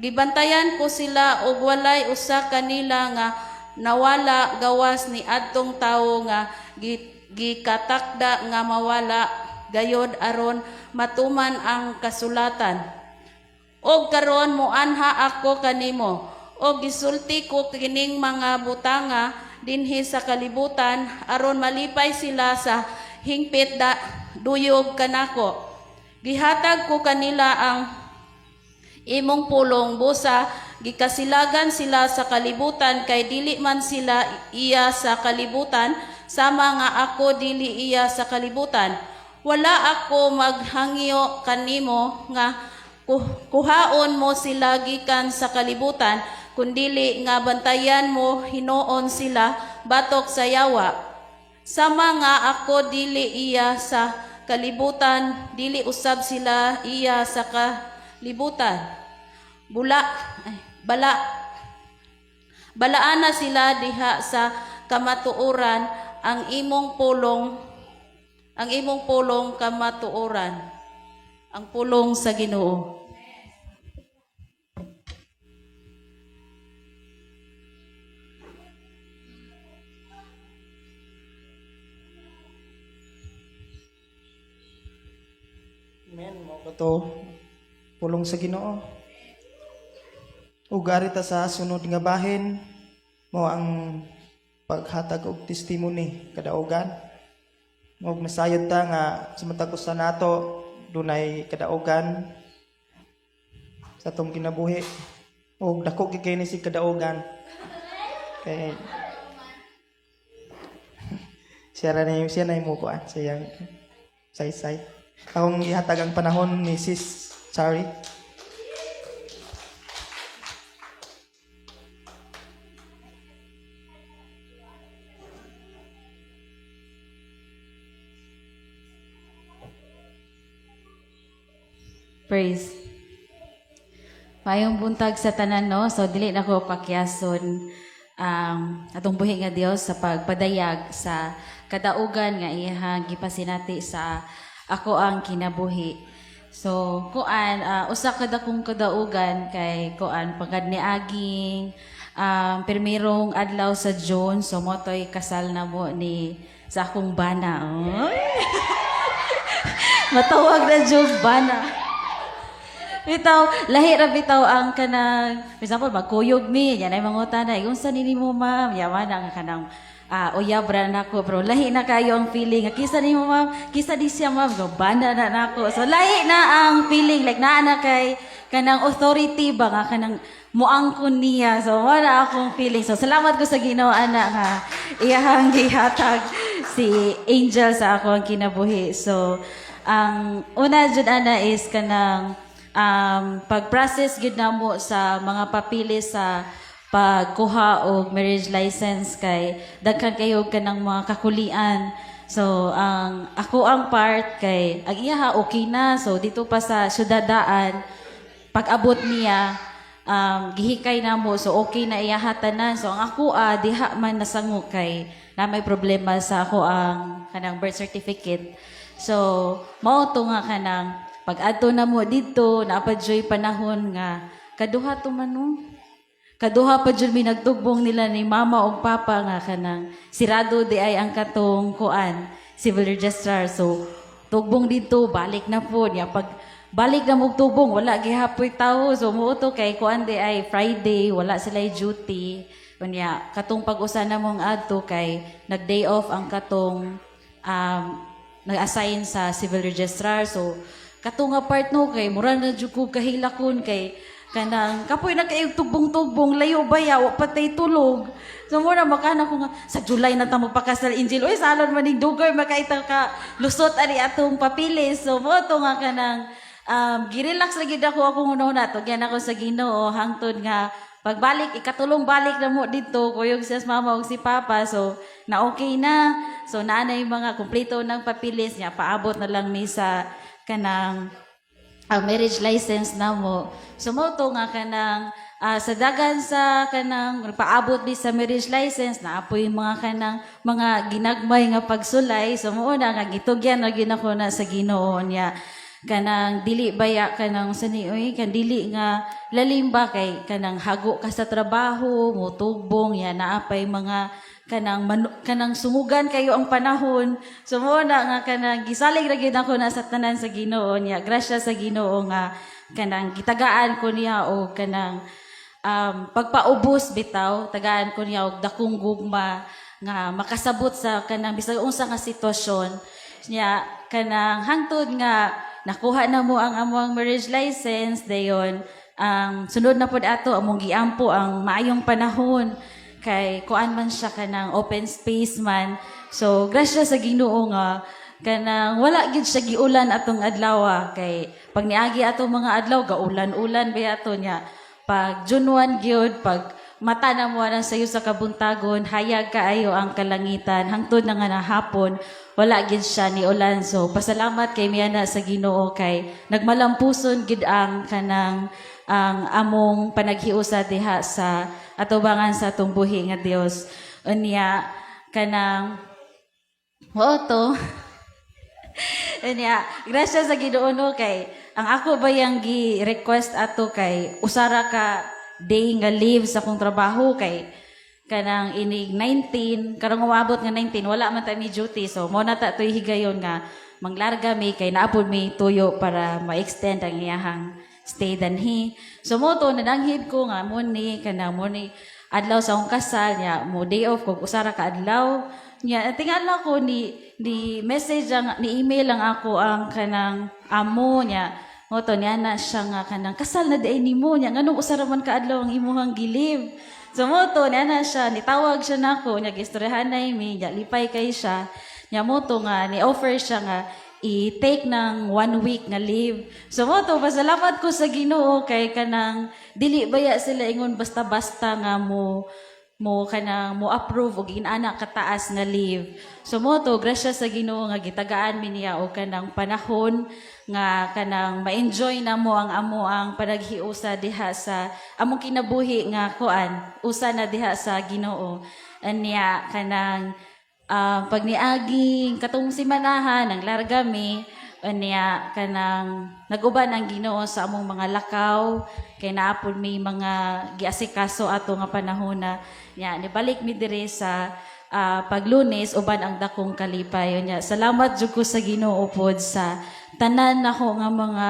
Gibantayan ko sila ug walay usa kanila nga nawala gawas ni adtong tawo nga gikatakda nga mawala gayod aron matuman ang kasulatan. Og karon moanha ako kanimo, og gisulti ko kining mga butanga dinhi sa kalibutan aron malipay sila sa hingpit da duyog kanako. Gihatag ko kanila ang imong pulong, busa gikasilagan sila sa kalibutan kay dili man sila iya sa kalibutan, sama nga ako dili iya sa kalibutan. Wala ako maghangyo kanimo nga kuhaon mo sila gikan sa kalibutan, kundili nga bantayan mo hinuon sila batok sa yawa. Sama nga ako dili iya sa kalibutan, dili usab sila iya sa kalibutan. Bula ay, bala Balaana sila diha sa kamatuoran, ang imong pulong kamatuoran. Ang pulong sa Ginoo. Amen. Mao kato pulong sa Ginoo. Ug ari ta sa sunod nga bahin, mao ang paghatag og testimony kadaugan. Ug nasayod ta nga sa matag usa nato dunay kadaugan sa atong kinabuhi. Ug dako gyud kay ni si kadaugan. Kay siya ra na siya na mo kuan sa iyang saysay. Akong ihatag ang panahon ni Sis Chari. Praise. Maayong buntag sa tanan, no. So dili na ko pakyason. Ang atong buhi nga Dios sa pagpadayag sa kadaugan nga iyang gipasinati sa ako ang kinabuhi. So, kuan, usa ka dakong kadaugan kay kuan pagad niaging pirmirong adlaw sa June, so mao toy kasal na mo ni sa akong bana. Oy! Matawag na jud bana. Bitaw, lahi ra bitaw ang kanang, for example, magkuyog mi, yan ay mangutana, "Unsa ni mo, ma'am?" Yaman ang kanang uyab ra nako, pero lahi na kayo ang feeling. "Kisa nimo, ma'am?" "Kisa di siya, ma'am." Go, bana na nako. So lahi na ang feeling, like naa na kay kanang authority ba nga kanang muangkon niya. So wala akong feeling. So salamat ko sa Ginoo ana nga iyahang gihatag si Angel sa ako ang kinabuhi. So ang una jud ana is kanang pag-process gid namo sa mga papilis sa pagkuha og marriage license kay daghan kayo kanang mga kakulian. So ang ako ang part kay ang iya okay na. So dito pa sa syudadaan, pag-abot niya, gihikay na mo, so okay na iya tanan. So ang ako diha man nasango kay na may problema sa ako ang kanang birth certificate. So mao to nga kanang pag-adto na mo didto, naa pa juy panahon nga kaduha to man, no? Kaduha pa jud mi nagtugbong nila ni mama ug papa nga kanang sirado di ay ang katong kuan civil registrar. So tugbong didto, balik na po niya. Pag balik na mo tugbong, wala gihapoy tawo. So muto kay kuan di ay Friday, wala sila duty. Unya katong pag-usa na mong adto kay nag day off ang katong nag-assign sa civil registrar. So katong nga part, no, kay mura na jud ko kahilakon kay kanang kapoy na kayo, tugbong-tugbong, layo baya, wa pa tay tulog. So mura makana ko nga sa July na ta magpakasal, Angel, oy, salon man ning dugay makaita ka lusot ani atong papilis. So mo to nga kanang girelax lagi ako akong una-una tugyan ako sa Ginoo hangtod nga pagbalik, ikatulong balik na mo dito, kuyog siya sa mama ug si papa. So na okay na. So naa na yung mga kumpleto ng papilis niya, paabot na lang mi sa kanang ang marriage license na mo. So mo to nga kanang sa dagan sa kanang paabot di sa marriage license na apoy mga kanang mga ginagmay nga pagsulay. So mo na nga gitugyan na gyud ako na sa Ginoo niya kanang dili baya kanang sa ni oy kan dili nga lalim ba kay kanang hago ka sa trabaho mo, tugbong ya, naapay mga kanang kanang sungugan kayo ang panahon. So mo na nga kanang gisalig ra gyud ako na sa tanan sa Ginoo niya. Grasya sa Ginoo nga kanang gitagaan ko niya o kanang pagpaubos bitaw, tagaan ko niya og dakong gugma nga makasabot sa kanang bisag unsa nga sitwasyon niya. Kanang hangtod nga nakuha na mo ang among marriage license, dayon ang sunod na pod ato among giampo ang maayong panahon kay kuan man siya, kanang open space man. So grasya sa Ginoo nga kanang wala gid siya giulan atong adlaw kay pag niagi atong mga adlaw gaulan-ulan ba ato niya. Pag June 1 gyud, pag mata na mo ang sayo sa kabuntagon, hayag kaayo ang kalangitan hangtod na nga nahapon, wala gid siya ni ulan. So pasalamat kay miya na sa Ginoo kay nagmalampuson gid ang kanang ang among panaghiusa diha sa atubangan sa atong buhi nga Dios. Unya kanang mao to. Unya, grasya sa Ginoo, no, kay ang ako ba yang gi-request ato kay usara ka day nga leave sa akong trabaho kay kanang inig 19, karong umabot nga 19, wala man ta mi duty. So mo na ta toy higayon nga manglarga mi kay naapod mi tuyo para ma-extend ang iyahang stay danhi. So mo to nananghid ko nga mo ni kanang mo ni adlaw sa akong kasal niya mo day off kog usara ka adlaw niya. Tingala ko ni message ang ni email lang ako ang kanang amo niya. Mo to niya na siya nga kanang kasal na diay nimo niya, nganong usara man ka adlaw ang imuhang gi-leave? So mo to niya na siya nitawag siya nako niya, gistoryahan na mi niya, lipay kay siya niya. Mo to nga ni offer siya nga i-take ng one week nga leave. So mo to, pasalamat ko sa Ginoo kay kanang dili baya sila ingon basta-basta nga mo Mo kanang mo approve og inana kataas nga leave. So mo to, grasya sa Ginoo nga gitagaan mi niya og kanang panahon nga kanang ma-enjoy na mo ang amo ang panaghiusa diha sa among kinabuhi nga kuan, usa na diha sa Ginoo. Anya kanang pag niaging katong simanahan ang larga mi, unya kanang nag-uban ang Ginoo sa among mga lakaw kay naa pod may mga giasikaso ato nga panahon na nya nibalik mi diri sa paglunes uban ang dakong kalipay. Nya salamat jud ko sa Ginoo pod sa tanan nako nga mga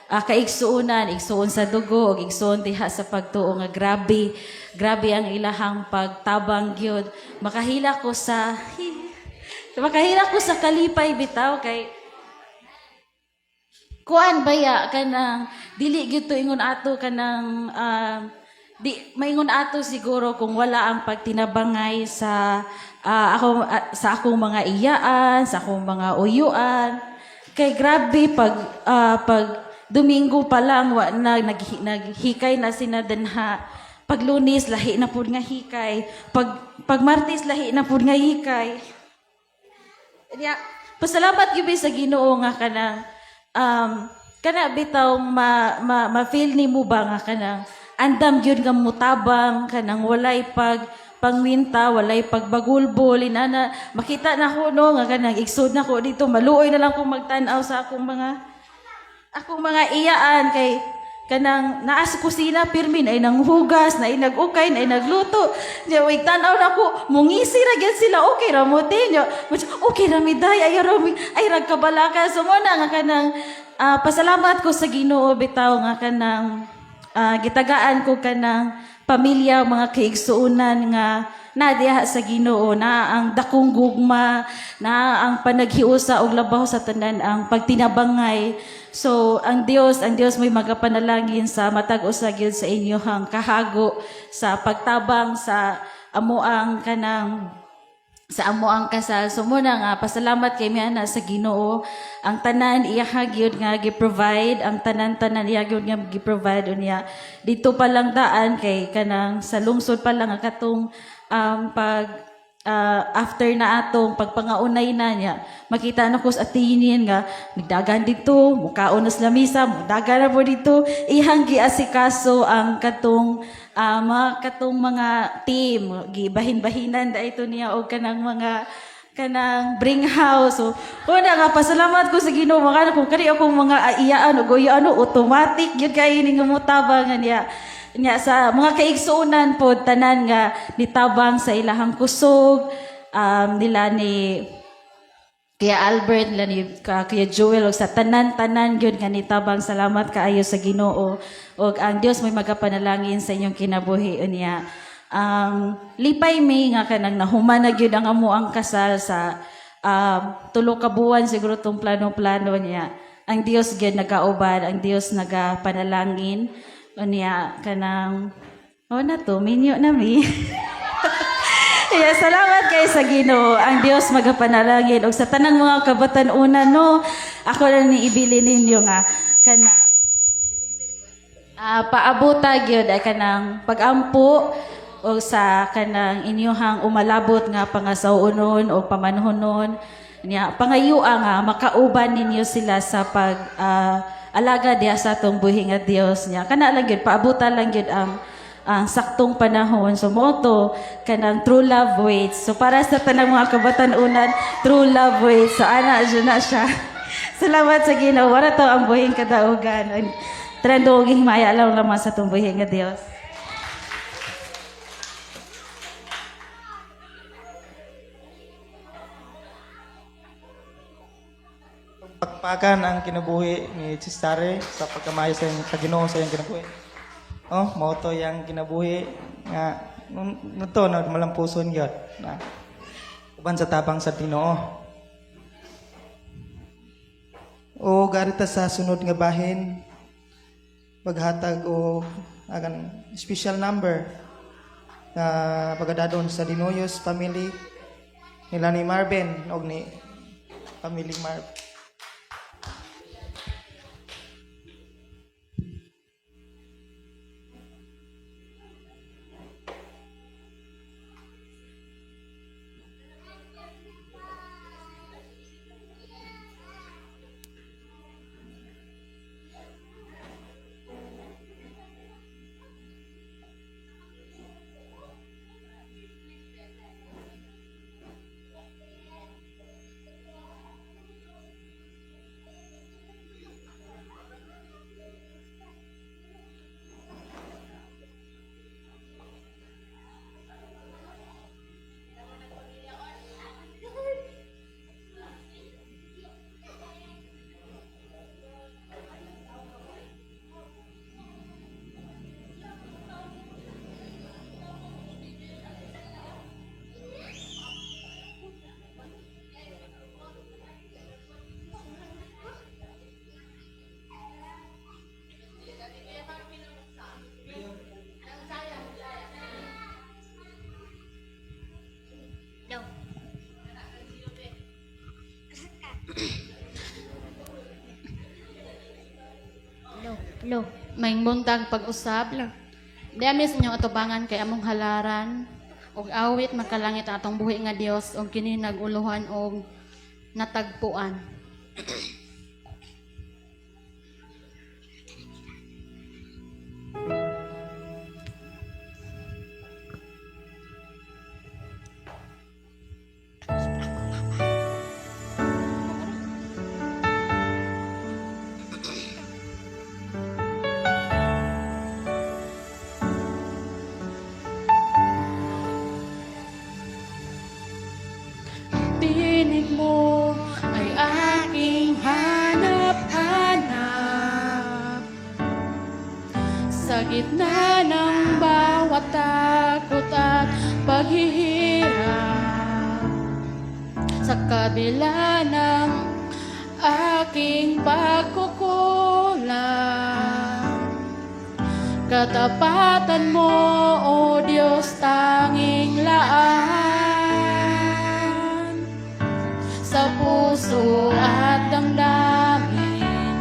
kaigsuonan, igsuon sa dugo ug igsuon diha sa pagtuo nga grabe, grabe ang ilahang pagtabang gyud. Makahila ko sa kalipay bitaw kay kuan baya kanang dili gyud to ingon ato kanang di maingon ato siguro kung wala ang pagtinabangay sa ako sa akong mga iyaan, sa akong mga uyuan, kay grabe pag pag Domingo pa lang wa na naghikay na sina danha. Pag Lunes lahi na pud nga hikay, pag pag Martes lahi na pud nga hikay. Nya, pasalamat gyud mi sa Ginoo nga kanang kana bitaw ma, ma, ma-feel nimo ba nga kanang andam gyud nga mutabang, kanang walay pag pangwinta, walay pagbagulbol inana. Makita na ko no nga kanang igsod na ko dito, maluoy na lang kong magtan-aw sa akong mga iyaan kay kanang naa sa kusina pirmi na nanghugas, na nag-ukay, na nagluto. Nya wig tan-aw na ko, mungisi ra gyud sila, okay ra mo te. Nya, okay ra mi day, ay ra mi, ay ra kabalaka. So mo na nga kanang pasalamat ko sa Ginoo bitaw nga kanang gitagaan ko kanang pamilya, mga kaigsuonan nga nadiha sa Ginoo na ang dakong gugma, na ang panaghiusa og labaw sa tanan ang pagtinabangay. So ang Dios may magapanalangin sa matag usa gyud sa inyohang kahago sa pagtabang sa amo ang kanang sa amo ang kasal. So muna nga pasalamat kay mi ana sa Ginoo. Ang tanan iya gyud nga gi-provide, ang tanan-tanan iya gyud nga gi-provide. Unya dito pa lang daan kay kanang sa lungsod pa lang ang katong pag after na atong pagpangaunay na niya, makita na ko sa atinin nga nagdagan dito, mukaon na sa lamisa, mudagan na po dito, ihang giasikaso ang katong mga katong mga team, gibahin-bahinan da ito niya og kanang mga kanang bring house. So, una nga pasalamat ko sa Ginoo, makana kung kani akong mga iyaan og ano automatic gyud kay ni nga motabang niya. Nya sa mga kaigsuonan po tanan nga nitabang sa ilahang kusog, nila ni Kuya Albert, nila ni Kuya Joel ug sa tanan-tanan gyud nga nitabang, salamat kaayo sa Ginoo ug ang Dios may magapanalangin sa inyong kinabuhi. Unya lipay mi nga kanang nahuman na gyud ang amo ang kasal sa 3 ka buwan siguro tong plano-plano niya. Ang Dios gyud nagauban, ang Dios nagapanalangin. Unya kanang oh na to, minyo na mi. Yeah, salamat kay sa Ginoo. Ang Dios magapanalangin ug sa tanang mga kabatan-unan no. Ako na ni ibili ninyo nga kana paabuta gyud ay kanang pagampo o sa kanang inyuhang umalabot nga pangasawunon o pamanhonon niya, pangayua nga makauban ninyo sila sa pag alaga diha sa atong buhi nga Dios. Niya kana lang gyud, paabuta lang gyud ang saktong panahon. So mo to kanang true love waits. So para sa tanang mga kabatan-unan, true love waits. So ana jud na siya. Salamat sa Ginoo. Wala to ang buhing kadaugan. Tanan duog himaya lang naman sa atong buhi nga Dios. Pakpakan ang kinabuhi ni Sistare sa pagkamayo sa, sa Ginoo sa iyang kinabuhi. Oh, mao to yang kinabuhi nga to na malampuson gyud na uban sa tabang sa Ginoo. O garita sa sunod nga bahin, paghatag og agan special number na pagadadon sa Dinoyos family nila ni Marvin og ni family Marv. Lo. Maayong buntag pag-usab. Diami sa inyong atubangan kay among halaran ug awit makalangit ang atong buhi nga Dios ug kini nag-uluhan og natagpuan. Tinig mo ay aking hanap-hanap sa gitna ng bawat takot at paghihirap, sa kabila ng aking pagkukulang. Katapatan mo, O Diyos, tanging laan sa puso at damdamin.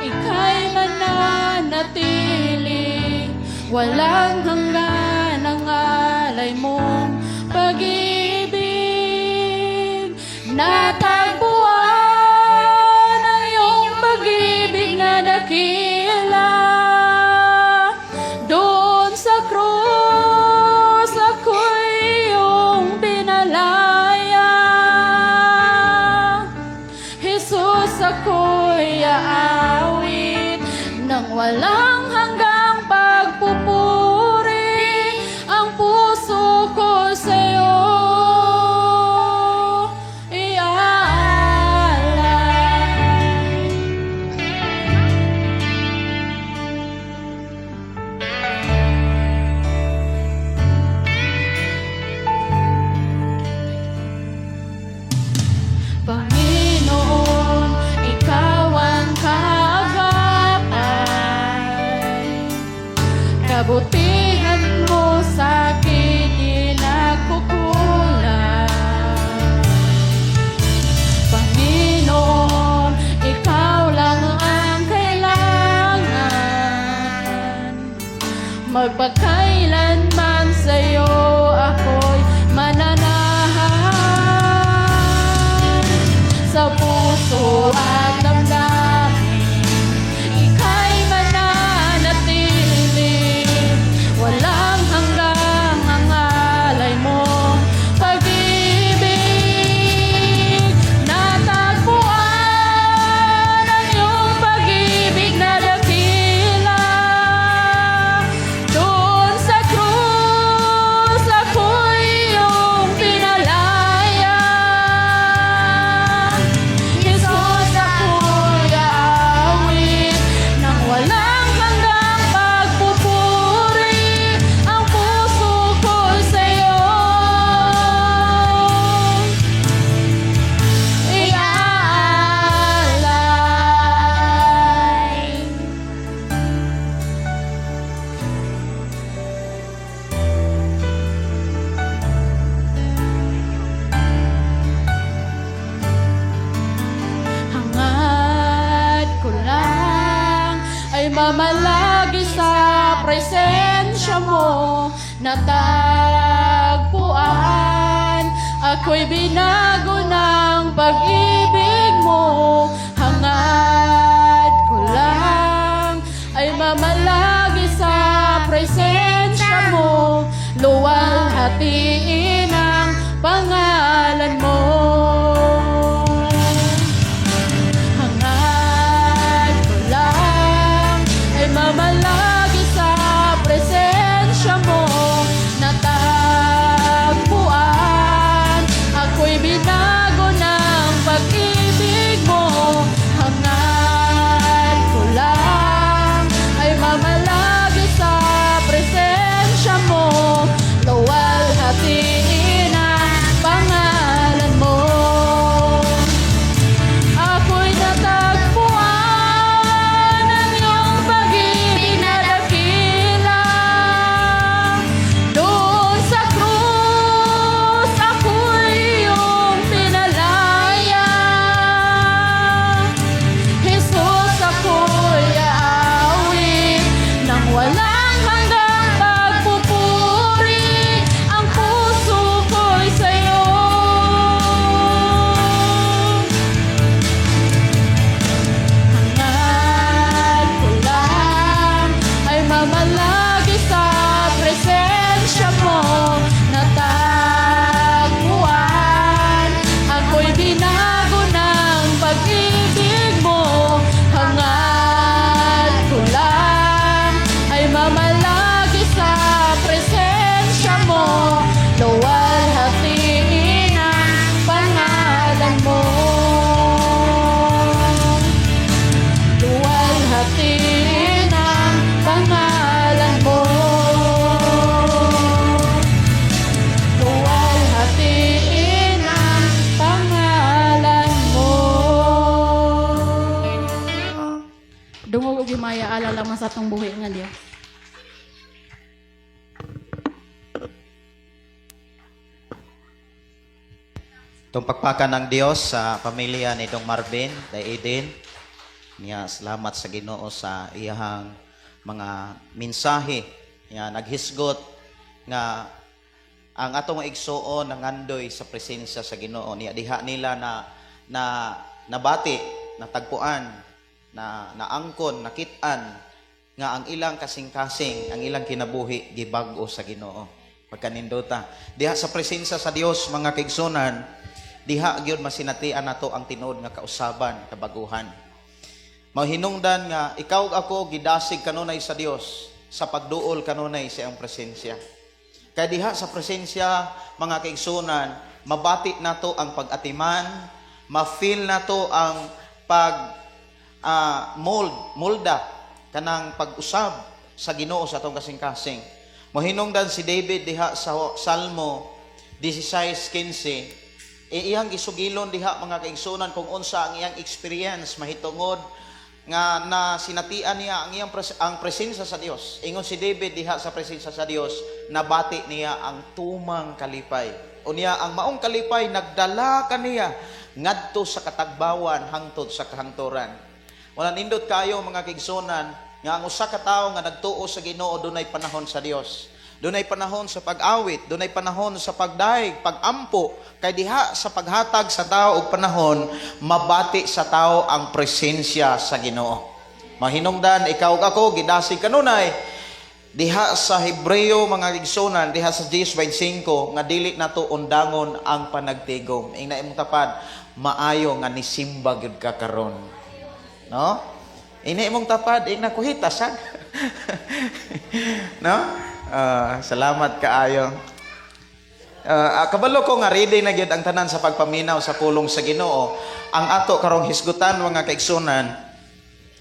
Ika'y mananatili, walang hanggan ang alay mong pag-ibig. Natagpuan ang iyong pag-ibig na dakila. Doon sa krus ako'y iyong pinalaya. Jesus, ako'y aawit ng walang hanggang pagpupuri. Ang puso ko sa'yo iaalay. Panginoon, Ikaw ang kaagapay. Kabutihan mo sa akin di nagkukulang. Panginoon, Ikaw lang ang kailangan. Magpakailanman sa'yo ako'y mananahan. Sa puso at damdamin, ika'y mananatili. Walang hanggang ang alay mo, pag-ibig. Natagpuan ang iyong pag-ibig na dakila. Doon sa krus ako'y iyong pinalaya. Jesus, ako'y aawit ng walang hanggang pagpupuri. Ang puso ko sa'yo iaalay. Hangad ko lang ay mamalagi sa presensya mo. Natagpuan, ako'y binago ng pag-ibig mo. Hangad ko lang ay mamalagi sa presensya mo. Luwalhatiin ang pangalan mo. Hangad ko lang ay mamalagi sa presensya mo. Natagpuan, ako'y binago ng pag-ibig mo. Hangad ko lang ay mamalagi sa presensya mo. Luwalhatiin sa atong buhi nga Dios. Itong pakpakan ng Dios sa pamilya ni Dong Marvin, Day Eden. Niya, salamat sa Ginoo sa iyahang mga mensahe. Niya, naghisgot nga ang atong igsuon nangandoy sa presensya sa Ginoo. Niya, diha nila na na nabati, natagpuan, na naangkon, nakit-an nga ang ilang kasing-kasing, ang ilang kinabuhi gibag-o sa Ginoo. Pagkanindota. Diha sa presensya sa Dios, mga kaigsunan, diha gyud masinatian nato ang tinuod nga kausaban, kabaguhan. Mahinungdan nga ikaw ug ako gidasig kanunay sa Dios sa pagduol kanunay sa iyang presensya. Kay diha sa presensya, mga kaigsunan, mabati nato ang pag-atiman, ma-feel nato ang pag mold, molda kanang pag-usab sa Ginoo sa atong kasing-kasing. Mahinungdan si David diha sa Salmo 16:15, iyang gisugilon diha, mga kaigsunan, kung unsa ang iyang experience mahitungod nga na sinatian niya ang iyang ang presensya sa Dios. Ingon si David diha sa presensya sa Dios, nabati niya ang tumang kalipay. Unya ang maong kalipay nagdala kaniya ngadto sa katagbawan hangtod sa kahangturan. Wala, nindot kayo, mga kaigsunan, nga ang usa ka tawo nga nagtuo sa Ginoo dunay panahon sa Dios. Dunay panahon sa pag-awit, dunay panahon sa pagdayeg, pagampo, kay diha sa paghatag sa tao og panahon, mabati sa tao ang presensya sa Ginoo. Mahinungdan ikaw ug ako gidasig kanunay diha sa Hebreo, mga igsunan, diha sa 10:25 nga dili nato undangon ang panagtigom. Ingna imong tapad, "Maayo nga nisimba gyud ka karon." No? Ingna imong tapad, ingna kuhita sad. No? Ah, salamat kaayo. Kabalo ko nga ready na gyud ang tanan sa pagpaminaw sa pulong sa Ginoo. Ang ato karong hisgutan, mga kaigsunan,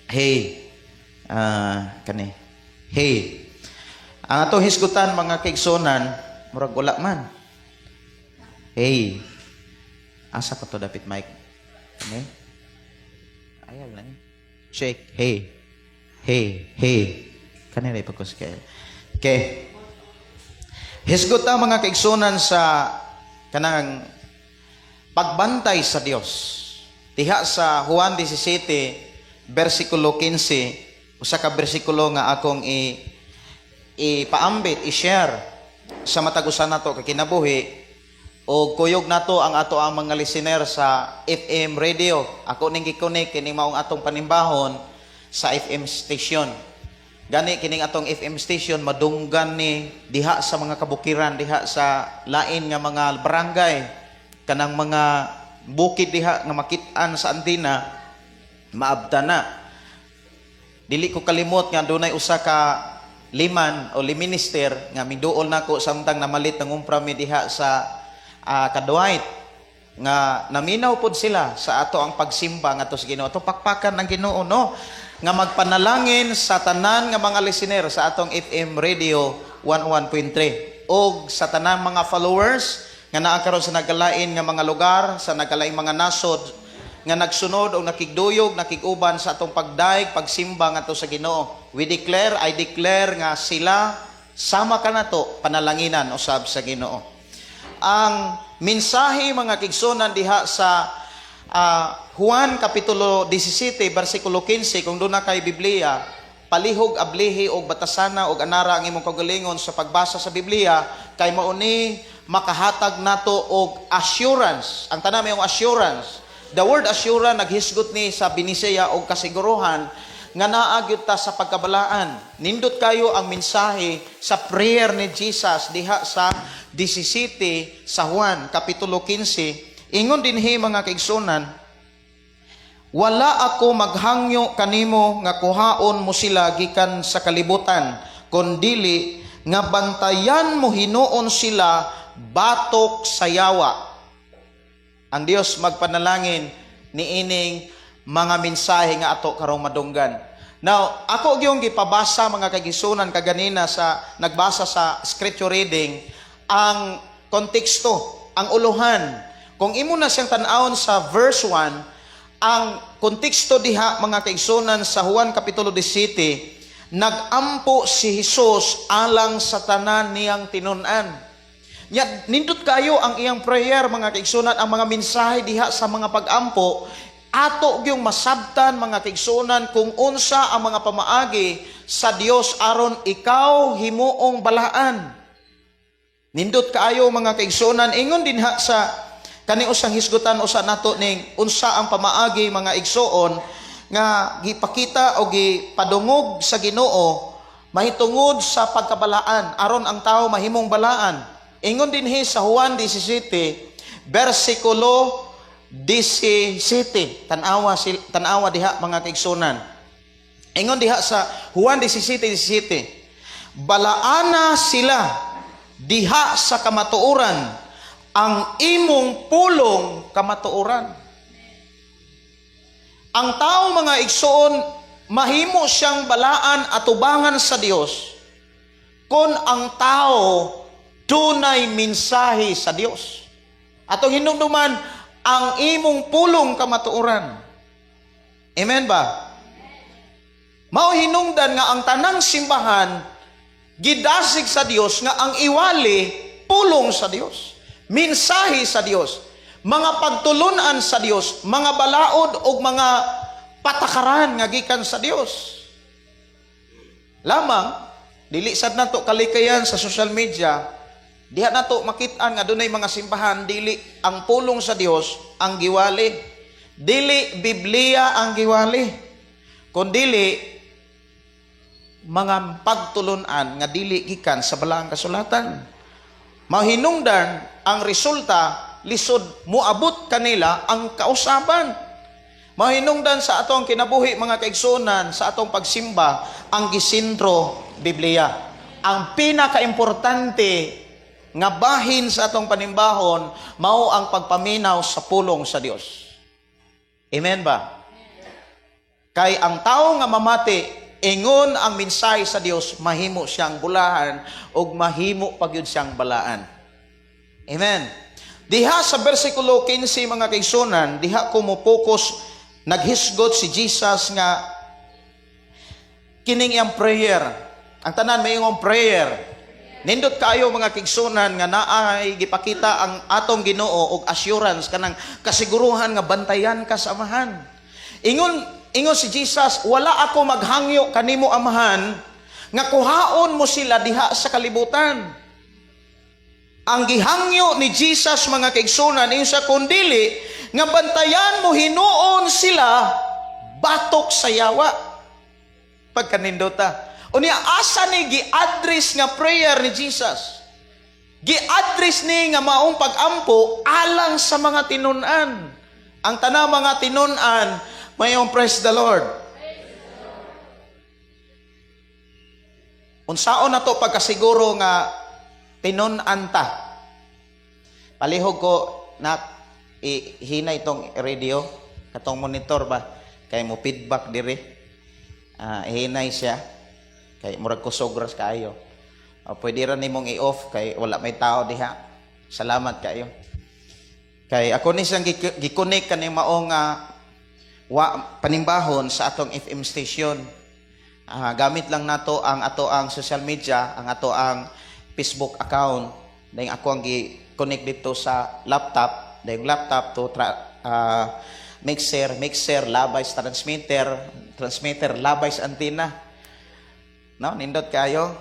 hey, kani. Hey. Ang atong hisgutan, mga kaigsunan, murag wala man. Hey. Asa pa to dapit mic? Kani? Ayaw lang. Check. Hey. Hey. Hey. Kani ra ipagkuskel. Okay. Hisgot ta, mga kaigsunan, sa kanang pagbantay sa Dios. Diha sa Juan 17 versikulo 15, usa ka bersikulo nga akong i ipaambit, i-share sa matag usa nato ka kinabuhi o kuyog nato ang ato ang mga listener sa FM radio. Ako ning gi-connect kining maong atong panimbahon sa FM station. Gani kining atong FM station madunggan ni diha sa mga kabukiran, diha sa lain nga mga barangay, kanang mga bukid diha nga makit-an sa antina, maabta na. Dili ko kalimot nga dunay usa ka liman o liminister nga miduol nako samtang namalit nangumpra mi diha sa Kaduait nga naminaw pod sila sa ato ang pagsimba ngadto sa Ginoo. Ato pakpakan ang Ginoo, no, nga magpanalangin sa tanan nga mga listener sa atong FM radio 11.3 og sa tanang mga followers nga naa karon sa nagkalain nga mga lugar, sa nagkalaing mga nasod nga nagsunod o nakigduyog, nakiguban sa atong pagdaig, pagsimba ngadto sa Ginoo. We declare, I declare nga sila sama kanato panalanginan usab sa Ginoo. Ang mensahe, mga kaigsunan, diha sa Juan kapitulo 17 versikulo 15, kung duna kay Biblia, palihog ablihi og batasana og anara ang imong kaugalingon sa pagbasa sa Biblia kay mao ni makahatag nato og assurance. Ang tanan may assurance. The word assurance naghisgot ni sa Binisaya og kasiguruhan nga naa gyud ta sa pagkabalaan. Nindot kayo ang mensahe sa prayer ni Jesus diha sa 17 sa Juan kapitulo 15. Ingon dinhi, mga kaigsunan, "Wala ako maghangyo kanimo nga kuhaon mo sila gikan sa kalibutan, kundili nga bantayan mo hinuon sila batok sa yawa." Ang Dios magpanalangin niining mga mensahe nga ato karong madunggan. Now, ako gyung gipabasa, mga kaigsunan, kaganina sa nagbasa sa scripture reading ang konteksto, ang uluhan. Kung imo na siyang tan-awon sa verse 1, ang konteksto diha, mga kaigsunan, sa Juan kapitulo 17, Nagampo si Jesus alang sa tanan niyang tinun-an. Nya nindot kayo ang iyang prayer, mga kaigsunan, ang mga mensahe diha sa mga pagampo, ato gyung masabtan, mga kaigsunan, kung unsa ang mga pamaagi sa Dios aron ikaw himuong balaan. Nindot kaayo, mga kaigsunan. Ingon dinha sa kani usang hisgutan usa nato ning unsa ang pamaagi, mga igsuon, nga gipakita o gipadungog sa Ginoo mahitungod sa pagkabalaan, aron ang tao mahimong balaan. Ingon dinhi sa Juan 17 bersikulo 17. Tan-awa tan-awa diha, mga kaigsunan. Ingon diha sa Juan 17:17, "Balaana sila diha sa kamatuoran, ang imong pulong kamatuoran." Ang tao, mga igsoon, mahimo siyang balaan atubangan sa Dios kung ang tao dunay mensahe sa Dios. Atong hinumduman, ang imong pulong kamatuoran. Amen ba? Mao hinungdan nga ang tanang simbahan gidasig sa Dios nga ang iwali pulong sa Dios, mensahe sa Dios, mga pagtulunan sa Dios, mga balaod ug mga patakaran nga gikan sa Dios. Lamang dili sad nato kalikayan sa social media, diha nato makit-an nga dunay mga simbahan dili ang pulong sa Dios ang giwali. Dili Biblia ang giwali. Kundili mga pagtulunan nga dili gikan sa Balaang Kasulatan. Mahinungdan ang resulta, lisod moabot kanila ang kausaban. Mahinungdan sa atong kinabuhi, mga kaigsuonan, sa atong pagsimba, ang gisentro Biblia. Ang pinakaimportante nga bahin sa atong panimbahon mao ang pagpaminaw sa pulong sa Dios. Amen ba? Kay ang tao nga mamati ingon ang mensahe sa Dios, mahimo siyang bulahan ug mahimo pagyud siyang balaan. Amen. Diha sa bersikulo 15, mga kaigsunan, diha ko mo focus. Naghisgot si Jesus nga kining iyang prayer. Ang tanan mayong prayer. Nindot kaayo, mga kaigsunan, nga naay gipakita ang atong Ginoo og assurance, kanang kasiguruhan nga bantayan ka sa Amahan. Ingon si Jesus, "Wala ako maghangyo kanimo, Amahan, nga kuhaon mo sila diha sa kalibutan." Ang gihangyo ni Jesus, mga kaigsunan, ingon sa kundili nga bantayan mo hinuon sila batok sa yawa. Pagkanindota. Unya, asa ni gi-address nga prayer ni Jesus? Gi-address ni nga maong pag-ampo alang sa mga tinun-an. Ang tanang mga tinun-an, mayong praise the Lord. Unsaon na to pagkasiguro nga tinun-an ta? Palihog ko na ihina itong radio, katong monitor ba, kay mo feedback diri. Ah, ihinay siya kay murag kusog ras kaayo. O, pwede ra nimong i-off kay wala may tao diha. Salamat kayo. Kay ako ni siyang gi-connect kaning maong wa panimbahon sa atong FM station. Ah, gamit lang nato ang ato ang social media, ang ato ang Facebook account. Dahil ako ang gi-connect dito sa laptop, dahil laptop to mixer, mixer labay sa transmitter, transmitter labay sa antenna. No, nindot kayo.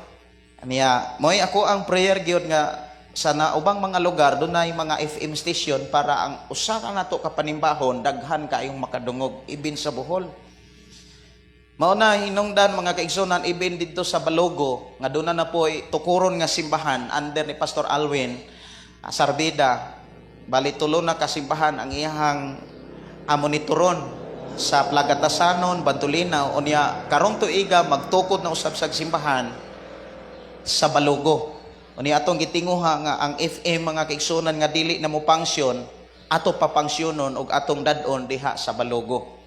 Niya, moy ako ang prayer gyud nga sa naubang mga lugar dunay mga FM station para ang usa ka nato ka panimbahon daghan kaayong makadungog ibin sa Bohol. Mao na hinungdan, mga kaigsunan, ibin didto sa Balogo nga doon na po tukuron nga simbahan under ni Pastor Alwin Sarbida. Bali tulo na kasimbahan ang iyahang monitoron sa Plagatasanon, Bantulinaw. Unya karong tuiga magtukod na usab sa simbahan sa Balogo. Unya atong gitinguha nga ang FM, mga kaigsunan, nga dili na mo function, ato papangsyonon og atong dad-on diha sa Balogo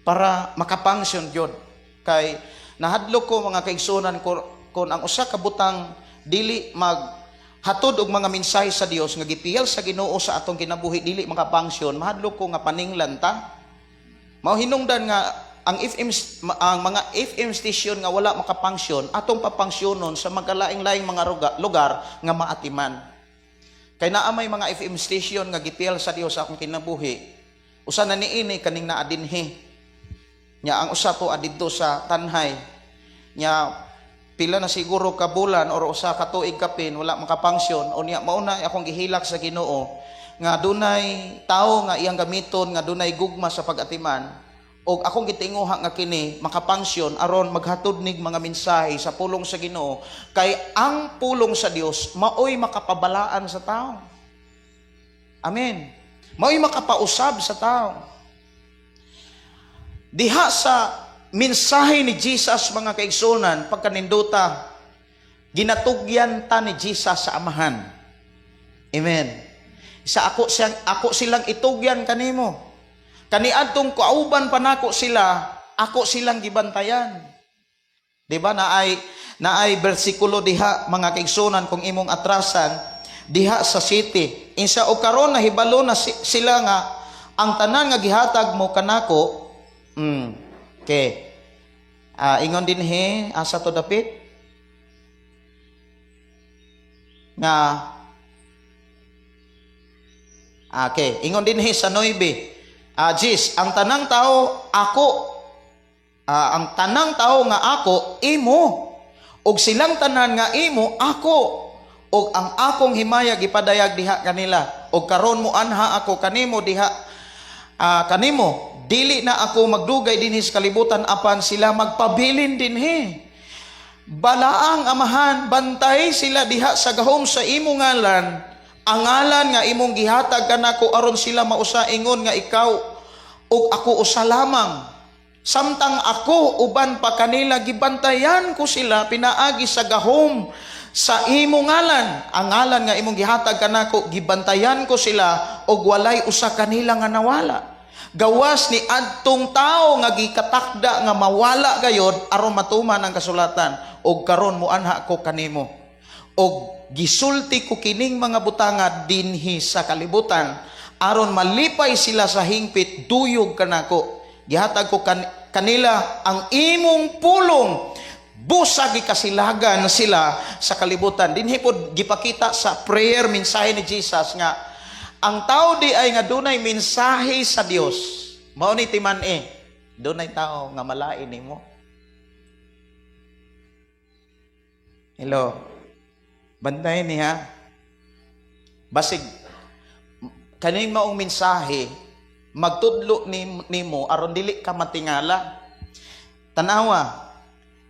para makapangsyon gyud, kay nahadlok ko, mga kaigsunan, kon ang usa ka butang dili mag hatod og mga mensahe sa Dios nga gipiyal sa Ginoo sa atong kinabuhi dili makapangsyon, mahadlok ko nga paninglan ta. Mao hinungdan nga ang FM ang mga FM station nga wala makapangsyon, atong papangsyonon sa magkalaing-laing mga lugar nga maatiman. Kay naa may mga FM station nga gipil sa Dios sa akong kinabuhi. Usa na niini kaning naa dinhi. Nya ang usa to adidto sa Tanhay. Nya pila na siguro ka bulan or usa ka tuig kapin wala makapangsyon. Unya mao na akong gihilak sa Ginoo nga dunay tawo nga iyang gamiton nga dunay gugma sa pag-atiman, og akong gitinguha nga kini makapangsyon aron maghatod nig mga mensahe sa pulong sa Ginoo, kay ang pulong sa Dios maoy makapabalaan sa tao. Amen. Maoy makapausab sa tao. Diha sa mensahe ni Jesus, mga kaigsunan, pagkaninduta, ginatugyan ta ni Jesus sa Amahan. Amen. Sa ako siyang ako silang itugyan kanimo. Kaniadtong kauban pa nako sila, ako silang gibantayan. Di ba naay bersikulo diha, mga kaigsunan, kung imong atrasan diha sa city. Insa og karon nahibalo na sila nga ang tanan nga gihatag mo kanako. Okay. Ingon dinhi, asa to dapit? Nga. Okay, ingon dinhi sa 9. Jis, ang tanang tao ako, ang tanang tao nga ako imo, ug silang tanan nga imo ako, ug ang akong himaya gipadayag diha kanila, ug karon mo anha ako kanimo diha, kanimo dili na ako magdugay dinhi sa kalibutan, apan sila magpabilin dinhi. Balaang Amahan, bantay sila diha sa gahom sa imong ngalan, ang ngalan nga imong gihatag kanako, aron sila mausa ingon nga ikaw ug ako usa lamang. Samtang ako uban pa kanila, gibantayan ko sila pinaagi sa gahom sa imong ngalan, ang ngalan nga imong gihatag kanako, gibantayan ko sila ug walay usa kanila nga nawala. Gawas ni adtong tawo nga gikatakda nga mawala gayod aron matuman ang kasulatan, ug karon moanha ko kanimo. Og gisulti ko kining mga butanga dinhi sa kalibutan aron malipay sila sa hingpit duyog kanako. Gihatag ko kanila ang imong pulong, busa gikasilagan sila sa kalibutan. Dinhi pod gipakita sa prayer mensahe ni Jesus nga ang tao di ay nga dunay mensahe sa Dios, mao ni timan-e, dunay tao nga malain nimo. Hello. Bantay niya. Basig kaning maong mensahe magtudlo nimo aron dili ka matingala. Tanawa,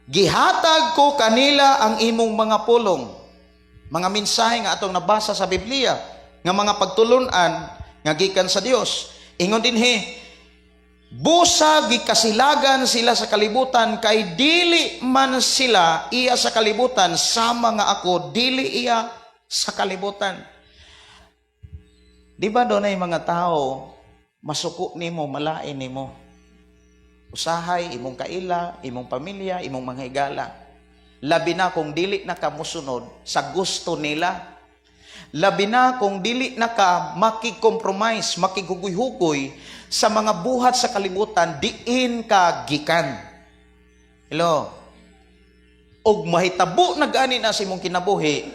gihatag ko kanila ang imong mga pulong, mga mensahe nga atong nabasa sa Biblia, nga mga pagtulun-an nga gikan sa Dios. Ingon dinhi, busa gikasilagan sila sa kalibutan kay dili man sila iya sa kalibutan, sama nga ako dili iya sa kalibutan. Di ba dunay mga tao masuko nimo, malain nimo? Usahay imong kaila, imong pamilya, imong mga higala. Labi na kung dili na ka mosunod sa gusto nila. Labi na kung dili na ka makicompromise, makigugoy-hugoy sa mga buhat sa kalibutan, diin ka gikan. Hello? Og mahitabo na gani na sa imong kinabuhi,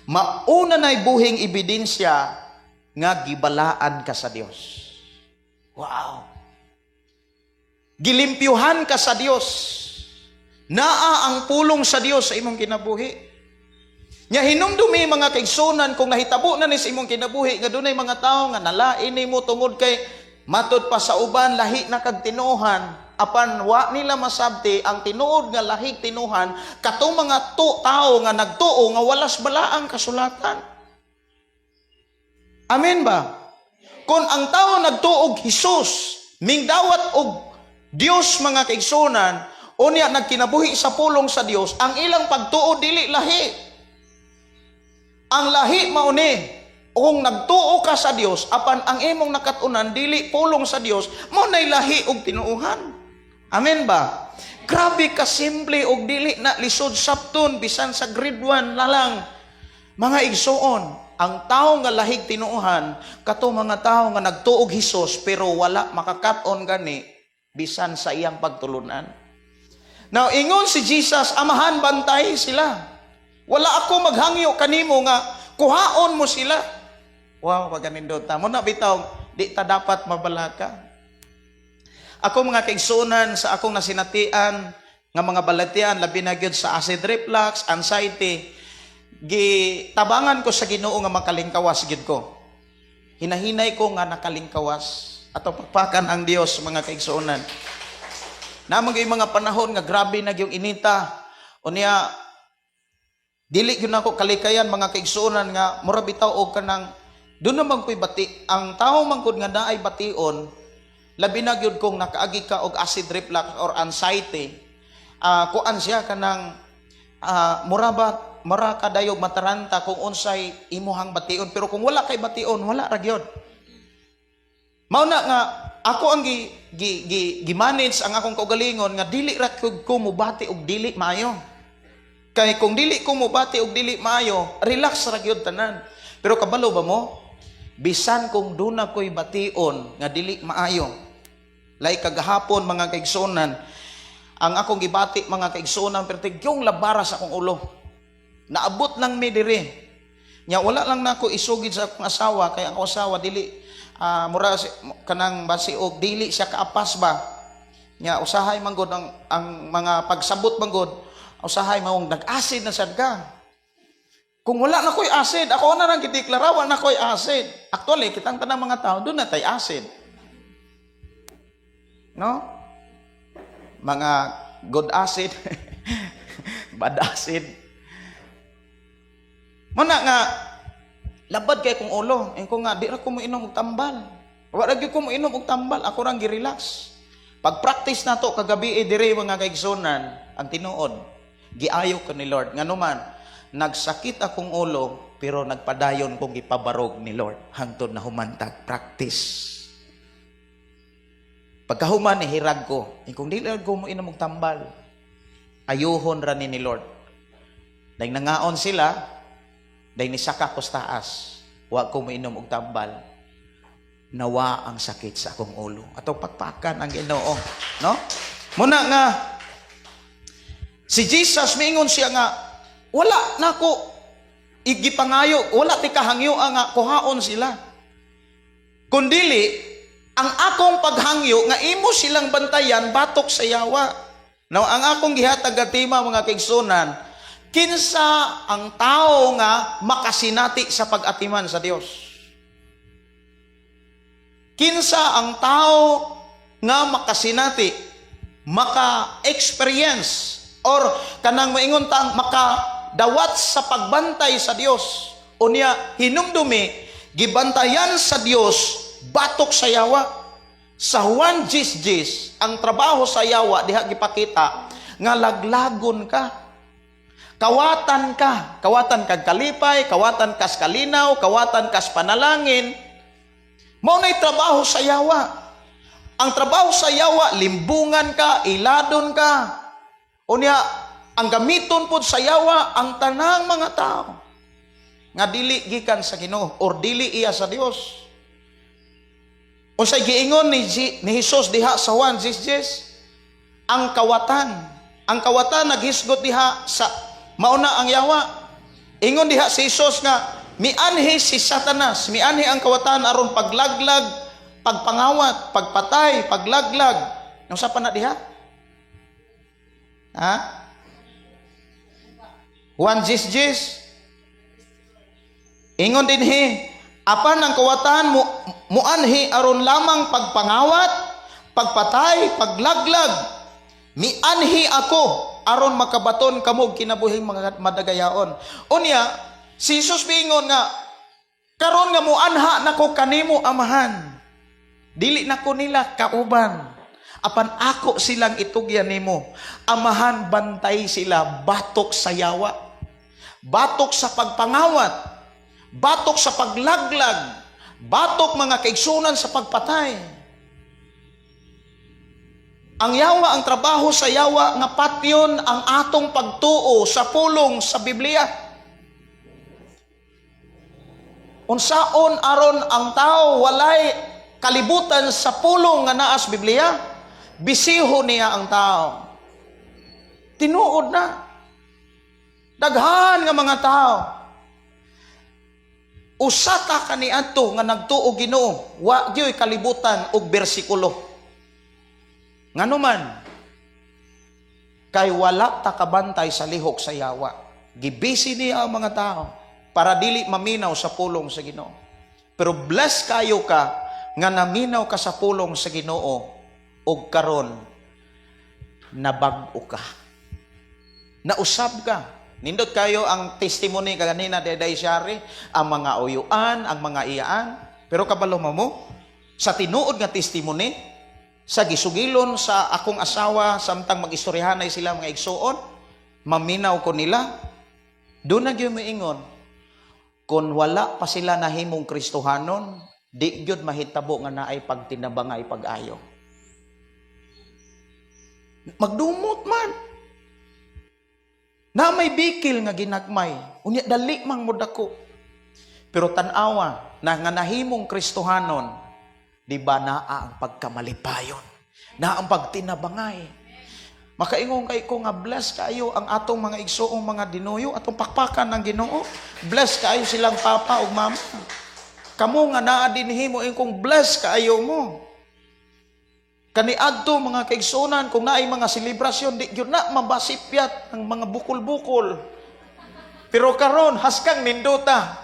mauna na'y buhing ebidensya nga gibalaan ka sa Dios. Wow! Gilimpyuhan ka sa Dios. Naa ang pulong sa Dios sa imong kinabuhi. Nya hinumdumi, mga kaigsunan, kung nahitabo na ni sa imong kinabuhi nga dunay mga tawo nga nalain nimo tungod kay matud pa sa uban lahi na kag tinuohan, apan wa nila masabti ang tinuod nga lahig tinuhan katong mga tawo nga nagtuo nga walas balaang kasulatan. Amen ba? Kung ang tao nagtuog Hesus, mingdawat og Dios, mga kaigsunan, unya nagkinabuhi sa pulong sa Dios, ang ilang pagtuo dili lahi. Ang lahi mauni, kung nagtuo ka sa Dios apan ang imong nakat-unan dili pulong sa Dios, mao nay lahi og tinuohan. Amen ba? Grabe ka simple og dili na lisod sabton bisan sa grade 1 na lang. Mga igsuon, ang tao nga lahig tinuohan kato mga tao nga nagtuog Hesus pero wala makakat-on gani Bisan sa iyang pagtulunan. Now, ingon si Jesus, "Amahan, bantay sila. Wala ako maghangyo kanimo nga kuhaon mo sila." Wow, paganindot ta. Mao na bitaw, di ta dapat mabalaka. Ako, mga kaigsunan, sa akong nasinatian nga mga balatian, labi na gyud sa acid reflux, anxiety, gitabangan ko sa Ginoo nga makalingkawas gyud ko. Hinahinay ko nga nakalingkawas. Ato pakpakan ang Dios, mga kaigsuonan. Naa man gyud mga panahon nga grabe na gyung inita. Unya dili gyud nako kalikayan, mga kaigsuonan, nga mura bitaw og kanang doon naman ko'y bati ang tao man gud nga naay bation, labi na gyud kung nakaagi ka og acid reflux or anxiety, kuan siya, kanang mura ba mura kadayog mataranta kung unsay imuhang bation, pero kung wala kay bation, wala ra gyud. Mao na nga ako ang gi, gi, gi, gi-manage ang akong kaugalingon nga dili ra ko mubati og dili maayo. Kay kung dili ko mubati og dili maayo, relax ra gyud tanan. Pero kabalo ba mo? Bisan kung duna ko'y bation nga dili maayo. Like kagahapon, mga kaigsunan, ang akong gibati, mga kaigsunan, pero yung labara sa akong ulo. Naabot lang mi diri. Nya wala lang nako isugid sa akong asawa kay ang akong asawa dili mura si, kanang basi og dili siya kaapas ba. Nya usahay man gud ang mga pagsabot man gud, usahay maong nag-acid na sad ka. Kung wala na ko'y acid, ako na lang gideklara, wala na ko'y acid. Actually, kitang tanang mga tao, doon na tay acid. No? Mga good acid, bad acid. Muna nga, labad kay kong ulo. Eh ko nga, di ra ko mo inom og tambal. Wa ra gyud ko mo inom og tambal. Ako rang gi-relax. Pag-practice nato kagabi eh, dire, mga kaigsunan, ang tinuod, giayo ko ni Lord. Nganuman, nagsakit akong ulo, pero nagpadayon kong gipabarog ni Lord hangtod na humantag practice. Pagkahuman, nihirag ko. Eh, kung dili ko mo inom og tambal, ayuhon ra ni Lord. Dahil nangaon sila, dahil nisaka ko sa taas, wa ko mo inom og tambal. Nawa ang sakit sa akong ulo. Atong pakpakan ang Ginoo, no? Muna nga si Jesus miingon siya nga wala nako igipangayo, wala ti kahangyo nga kuhaon sila. Kundili ang akong paghangyo nga imo silang bantayan batok sa yawa. Now, ang akong gihatag nga tema, mga kaigsunan, kinsa ang tao nga makasinati sa pag-atiman sa Dios? Kinsa ang tao nga makasinati, maka-experience or kanang maingon tang makadawat sa pagbantay sa Dios? Unya hinumdumi gibantayan sa Dios batok sa yawa. Sa Juan 10:10, ang trabaho sa yawa diha gipakita nga laglagon ka. Kawatan ka, kawatan kag kalipay, kawatan kas kalinaw, kawatan kas panalangin. Mao na'y trabaho sa yawa. Ang trabaho sa yawa, limbungan ka, iladon ka. Unya, ang gamiton pod sa yawa ang tanang mga tao nga dili gikan sa Ginoo or dili iya sa Dios. Unsay giingon ni Jesus diha sa Juan 10:10? Ang kawatan. Ang kawatan naghisgot diha sa mauna ang yawa. Ingon diha si Jesus nga mianhi si Satanas, mianhi ang kawatan aron paglaglag, pagpangawat, pagpatay, paglaglag. Unsa pa na diha? Ha? Juan 10:10. Ingon dinhi, apan ang kawatan mo muanhi aron lamang pagpangawat, pagpatay, paglaglag. Mianhi ako aron makabaton kamo og kinabuhing mga madagayaon. Unya, si Jesus miingon nga karon nga muanha nako kanimo, Amahan. Dili nako nila kauban. Apan ako silang itugyan nimo. Amahan, bantay sila batok sa yawa. Batok sa pagpangawat. Batok sa paglaglag. Batok, mga kaigsunan, sa pagpatay. Ang yawa, ang trabaho sa yawa nga patyon ang atong pagtuo sa pulong sa Biblia. Unsaon aron ang tao walay kalibutan sa pulong nga naa sa Biblia? Bisiho niya ang tao. Tinuod na. Daghan nga mga tao. Usa ka kaniadto nga nagtuo Ginoo, wa gyoy kalibutan og bersikulo. Ngano man, kay wala ta kabantay sa lihok sa yawa. Gibisi niya ang mga tao para dili maminaw sa pulong sa Ginoo. Pero bless kayo ka nga naminaw ka sa pulong sa Ginoo og karon nabag-o ka. Nausab ka. Nindot kayo ang testimony kaganina Deday Shari, ang mga uyuan, ang mga iyaan. Pero kabalo mo, sa tinuod nga testimony, sa gisugilon sa akong asawa, samtang mag-istoryahanay sila mga igsuon, maminaw ko nila, doon na gyud moingon, kung wala pa sila nahimong Kristohanon, di gyud mahitabo nga naay pagtinabangay pag-ayo. Magdumot man. Na may bikil nga ginagmay, unya dali mang modako. Pero tan-awa na nga nahimong Kristohanon, di ba naa ang pagkamalipayon, naa ang pagtinabangay. Makaingon kay ko nga bless kayo ang atong mga igsoong mga dinuyo, atong pakpakan ng Ginoo. Bless kayo silang papa ug mama. Kamo nga naa dinhi mo ingkong bless kaayo mo. Kaniadto mga kaigsunan, kung naay mga selebrasyon, di gyud na mabasipyat ng mga bukol-bukol. Pero karon haskang nindota.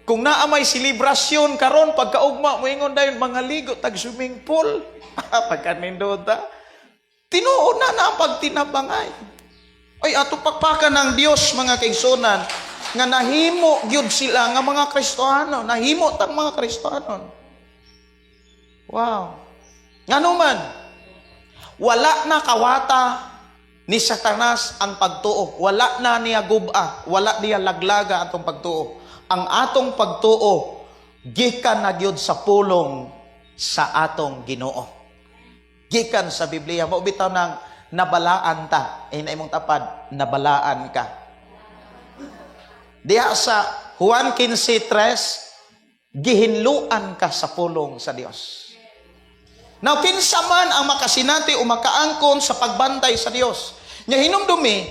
Kung naa may selebrasyon karon pagkaugma moingon dayon mga ligo tag swimming pool. Pagka nindota. Tinuod na na ang pagtinabangay. Ay, ato pakpakan ng Dios mga kaigsunan nga nahimo gyud sila nga mga Kristohano, nahimo tang mga Kristohanon. Wow. Ngano man, wala na kawata ni Satanas ang pagtuo. Wala na niya guba, wala niya laglaga atong pagtuo. Ang atong pagtuo gikan na gyud sa pulong sa atong Ginoo. Gikan sa Biblia, mao bitaw nang nabalaan ta. Eh, na imong tapad, nabalaan ka. Diha sa Juan 15:3, gihinluan ka sa pulong sa Dios. Now, kinsa man ang makasinati o makaangkon sa pagbantay sa Dios. Nya hinumdumi,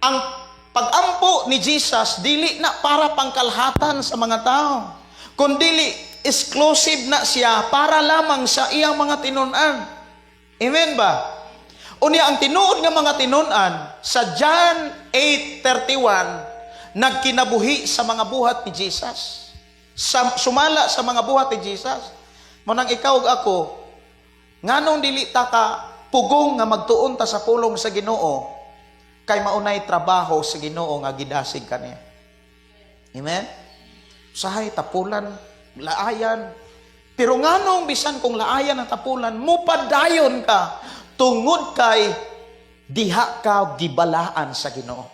ang pagampo ni Jesus dili na para pangkalhatan sa mga tao, kundili exclusive na siya para lamang sa iyang mga tinun-an. Amen ba? Unya ang tinuod nga mga tinun-an sa John 8:31 nagkinabuhi sa mga buhat ni Jesus. Sumala sa mga buhat ni Jesus. Mo nang ikaw ug ako, nganong dili ta ka pugong nga magtuon ta sa pulong sa Ginoo, kay maunay trabaho sa Ginoo nga gidasig kaniya. Amen? Usahay tapulan, laayan. Pero nganong bisan kung laayan ang tapulan, mupadayon ka tungod kay diha ka gibalaan sa Ginoo.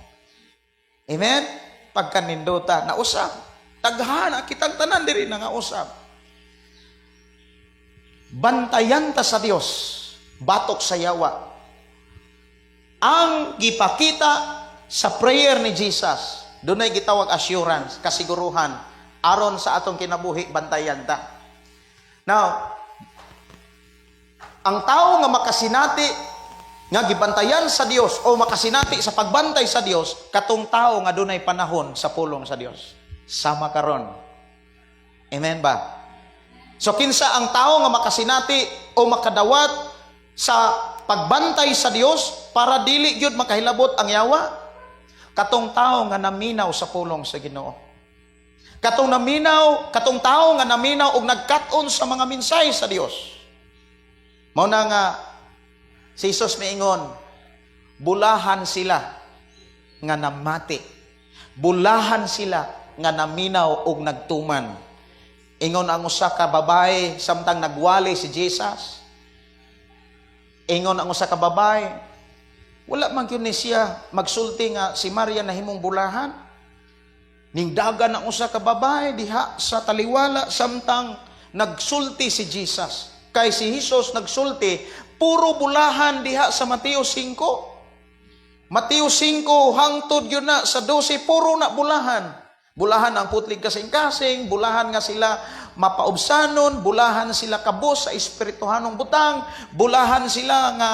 Amen? Pagkanindota, nausap. Taghan, kitang tanan diri na nga usap. Bantayan ta sa Dios, batok sa yawa. Ang gipakita sa prayer ni Jesus, dunay gitawag assurance, kasiguruhan, aron sa atong kinabuhi, bantayan ta. Now, ang tao nga makasinati nga gibantayan sa Dios o makasinati sa pagbantay sa Dios, katong tao nga dunay panahon sa pulong sa Dios. Sama karon. Amen ba? So kinsa ang tao nga makasinati o makadawat sa pagbantay sa Dios para dili gyud makahilabot ang yawa? Katong tao nga naminaw sa pulong sa Ginoo. Katong naminaw, katong tao nga naminaw og nagkat-on sa mga mensahe sa Dios. Mao na nga si Jesus miingon, bulahan sila nga namati. Bulahan sila nga naminaw og nagtuman. Ingon ang usa ka babae samtang nagwali si Jesus. Ingon ang usa ka babae, wala man gyud ni siya magsulti nga si Maria nahimong bulahan. Ningdagan ang usa ka babae diha sa taliwala samtang nagsulti si Jesus. Kay si Jesus nagsulti, puro bulahan diha sa Mateo 5. Mateo 5 hangtod yun na sa 12, puro na bulahan. Bulahan ang putlig kasing-kasing, bulahan nga sila mapaubsanon, bulahan sila kabos sa espirituhanong butang, bulahan sila nga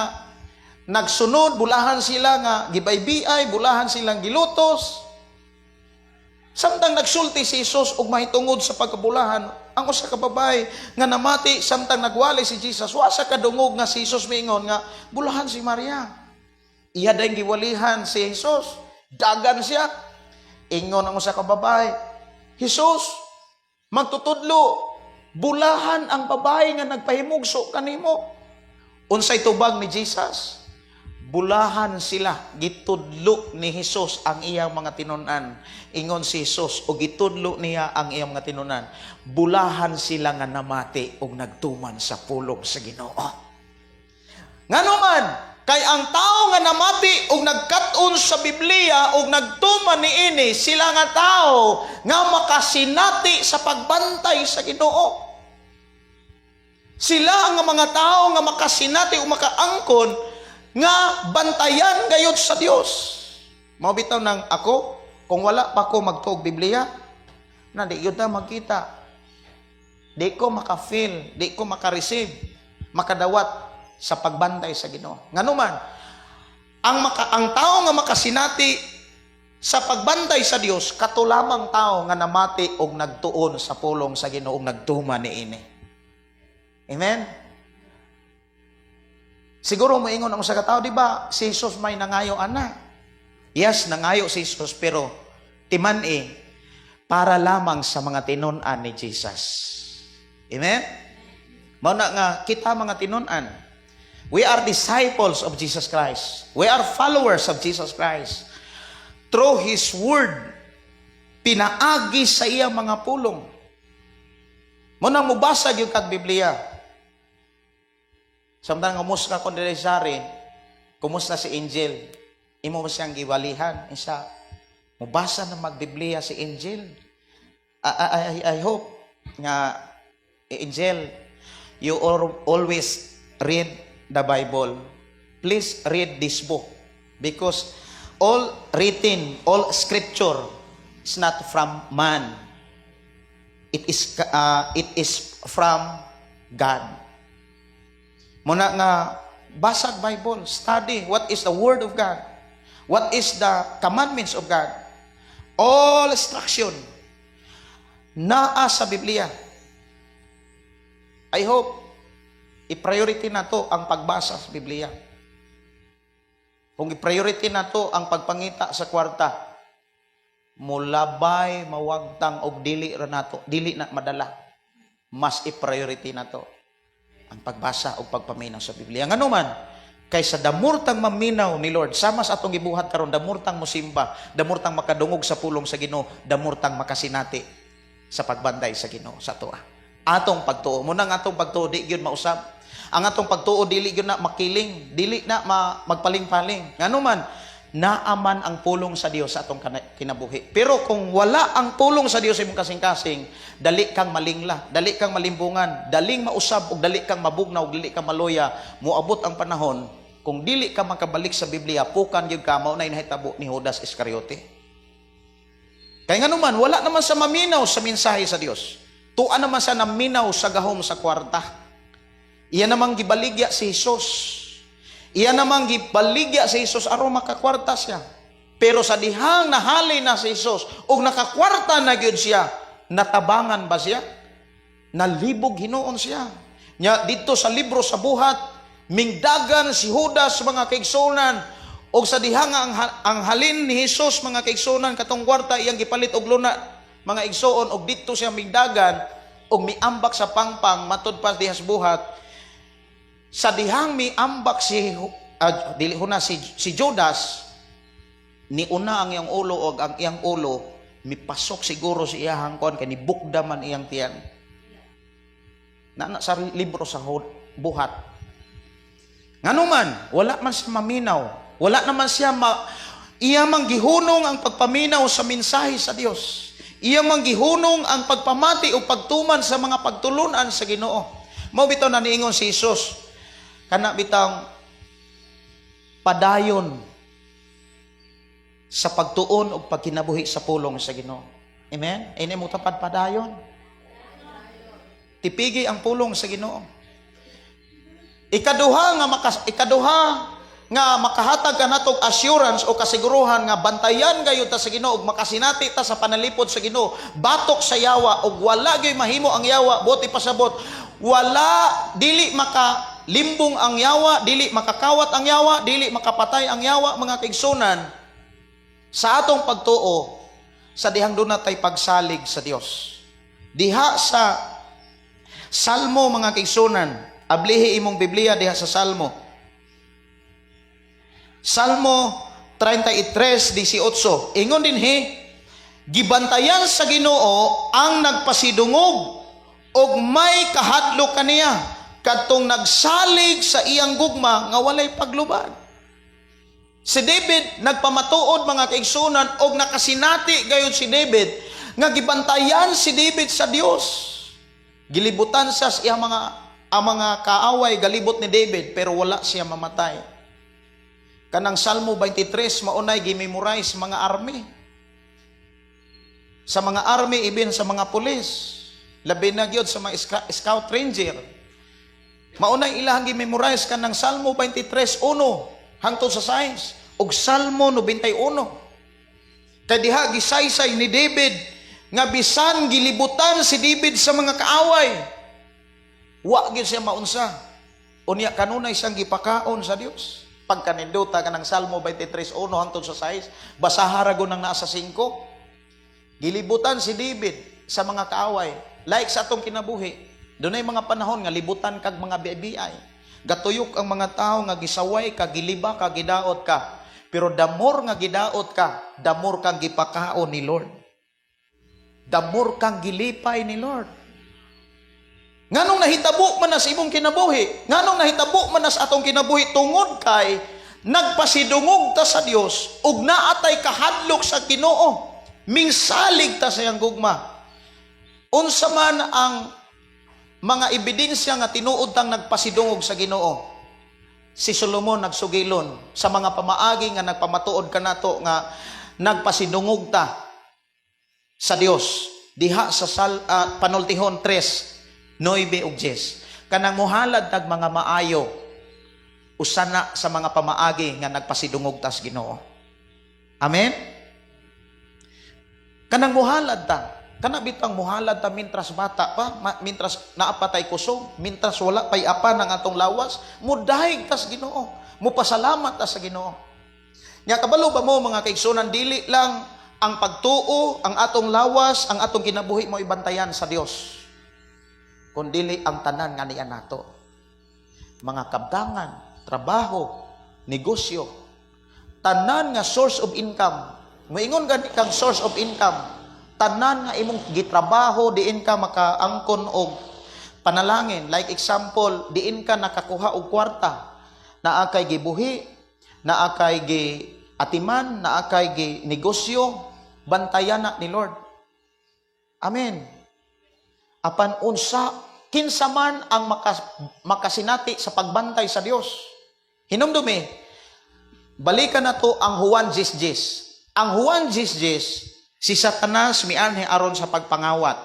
nagsunod, bulahan sila nga gibaybiay, bulahan silang gilutos. Samtang nagsulti si Jesus og mahitungod sa pagkabulahan, ang usa ka babae nga namati samtang nagwali si Jesus, wa sa kadungog nga si Jesus miingon nga bulahan si Maria. Iya dayong giwalihan si Jesus. Dagan siya. Ingon ang usa ka babae, "Jesus, magtutudlo, bulahan ang babae nga nagpahimugso kanimo." Unsay tubag ni Jesus? Bulahan sila, gitudlo ni Jesus ang iyang mga tinunan. Ingon si Jesus, o gitudlo niya ang iyang mga tinunan. Bulahan sila nga namati og nagtuman sa pulong sa Ginoo. Ngano man, kay ang tao nga namati og nagkat-on sa Biblia og nagtuman niini, sila nga tao nga makasinati sa pagbantay sa Ginoo. Sila ang mga tao nga makasinati o makaangkon nga bantayan gayud sa Dios. Mao bitaw nang ako, kung wala pa ko magtuog Biblia, na di gyud ta magkita. Di ko maka-feel, di ko maka-receive, makadawat sa pagbantay sa Ginoo. Ngano man, ang tao nga makasinati sa pagbantay sa Dios, kato lamang tao nga namati og nagtuon sa pulong sa Ginoo og nagtuman niini. Amen. Siguro moingon ang usa ka tawo, di ba? Si Jesus may nangayo ana. Yes, nangayo si Jesus, pero timan-i para lamang sa mga tinun-an ni Jesus. Amen? Mao na nga kita mga tinun-an. We are disciples of Jesus Christ. We are followers of Jesus Christ. Through His Word, pinaagi sa iyang mga pulong. Mao nang mubasa gyud kag Biblia. Samtang kumusta ko diri sari, kumusta si Angel? Imo mo siyang giwalihan. Isa, mubasa na magbiblia si Angel. I hope nga, Angel, you always read the Bible. Please read this book because all written, all scripture is not from man. It is from God. Mao na nga basag Bible, study what is the word of God. What is the commandments of God. All instruction naa sa Biblia. I hope i-priority na to ang pagbasa sa Biblia. Kung i-priority na to ang pagpangita sa kwarta, mulabay, mawagtang og dili ra nato, dili na madala. Mas i-priority na to ang pagbasa o pagpaminaw sa Biblia. Ngano man, kaysa the more tang maminaw ni Lord, sama sa atong gibuhat karon, the more tang musimba, the more tang makadungog sa pulong sa Ginoo, the more tang makasinati sa pagbantay sa Ginoo sa atoa. Atong pagtuo, mao nang atong pagtuo di gyud mausab. Ang atong pagtuo dili gyud na makiling, dili na magpaling-paling. Ngano man, naaman ang pulong sa Dios sa atong kinabuhi. Pero kung wala ang pulong sa Dios sa imong kasing-kasing, dali kang malingla, dali kang malimbungan, daling mausab ug dali kang mabugnaw ug dali kang maluya, moabot ang panahon kung dili ka makabalik sa Biblia, pukan gyud ka. Mao na nahitabo ni Judas Iscariote. Kay ngano man, wala naman sa maminaw sa mensahe sa Dios. Tuan naman sa naminaw sa gahom sa kwarta. Iya namang gibaligya si Jesus. Iya namang gibaligya si Jesus aron makakwarta siya. Pero sa dihang nahali na si Jesus ug nakakwarta na gyud siya, natabangan ba siya? Nalibog hinuon siya. Nya dito sa libro sa Buhat, mingdagan si Judas, mga kaigsunan, og sa dihang ang halin ni Jesus, mga kaigsunan, katong kwarta iyang gipalit og luna, mga igsuon, og dito siya mingdagan og miambak sa pangpang matud pa diha sa Buhat. Sa dihang miambak si dili huna si Judas, niuna ang iyang ulo og ang iyang ulo mipasok siguro sa iyahang kuan kay nibukda man iyang tiyan na sa libro sa Buhat. Ngano man, wala man siya maminaw, wala naman siya iya mang gihunong ang pagpaminaw sa mensahe sa Dios, iya mang gihunong ang pagpamati o pagtuman sa mga pagtulunan sa Ginoo. Mao bitaw na niingon si Jesus kana bitang padayon sa pagtuon o pagkinabuhi sa pulong sa Ginoo. Amen? Ini mo tapad padayon. Tipigi ang pulong sa Ginoo. Ikaduha nga makahatag kanatog assurance o kasiguruhan nga bantayan gayud ta sa Ginoo ug makasinati ta sa panalipod sa Ginoo batok sa yawa, ug wala gyud mahimo ang yawa, buot ipasabot, wala, dili maka limbong ang yawa, dili makakawat ang yawa, dili makapatay ang yawa, mga kaigsunan, sa atong pagtuo sa dihang duna tay pagsalig sa Dios. Diha sa Salmo, mga kaigsunan, ablihi imong Biblia diha sa Salmo. Salmo 33:18. Ingon dinhi, "Gibantayan sa Ginoo ang nagpasidungog og may kahadlok kaniya, kadtong nagsalig sa iyang gugma nga walay paglubad." Si David nagpamatuod, mga kaigsunan, og nakasinati gayud si David nga gibantayan si David sa Dios. Gilibutan siya sa iyang mga ang mga kaaway galibot ni David, pero wala siya mamatay. Kanang Salmo 23 maunay gimemorize mga army. Sa mga army, even sa mga pulis. Labi na gyud sa mga scout ranger. Maunay ilahang gimemorize kanang Salmo 23:1 hangtod sa 6 ug Salmo 91. Kay diha gisaysay ni David nga bisan gilibutan si David sa mga kaaway, wa gyud siya maunsa. Unya kanunay siyang gipakaon sa Dios. Pagkanindota kanang Salmo 23:1 hangtod sa 6, basaha ra nang nasa 5. Gilibutan si David sa mga kaaway. Like sa atong kinabuhi, dunay mga panahon nga libutan kag mga BBI. Gatuyok ang mga tao nga gisaway ka, giliba ka, gidaot ka. Pero the more nga gidaot ka, the more kang gipakaon ni Lord. The more kang gilipay ni Lord. Nganong nahitabo man na sa imong kinabuhi? Nganong nahitabo man na sa atong kinabuhi? Tungod kay nagpasidungog ta sa Dios ug naatay kahadlok sa Ginoo. Mingsalig ta sa iyang gugma. Unsa man ang mga ebidensya nga tinuod tang nagpasidungog sa Ginoo? Si Solomon nagsugilon sa mga pamaagi nga nagpamatuod kanato nga nagpasidungog ta sa Dios. Diha sa Panultihon 3, 9 ug 10. Kanang muhalad tag mga maayo, usa na sa mga pamaagi nga nagpasidungog ta sa Ginoo. Amen? Kanang muhalad ta, kana bitang muhalad ta mintras bata pa, mintras naa pa tay kusog, mintras wala pay apan ang atong lawas, mudahig tas Ginoo, mupasalamat ta sa Ginoo. Nya kabalo ba mo, mga kaigsunan, dili lang ang pagtuo, ang atong lawas, ang atong kinabuhi mo ibantayan sa Dios, kun dili ang tanan nga niya nato. Mga kabtangan, trabaho, negosyo, tanan nga source of income. Moingon gani kang source of income, tanan nga imong gitrabaho diin ka makaangkon og panalangin. Like example, diin ka nakakuha og kwarta, naa kay gibuhi, naa kay gi atiman, naa kay gi negosyo, bantayan na ni Lord. Amen. Apan unsa, kinsa man ang makasinati sa pagbantay sa Dios? Hinumdumi, balikan na to ang Juan 10:10. Ang Juan 10:10, si Satanas mianhi aron sa pagpangawat,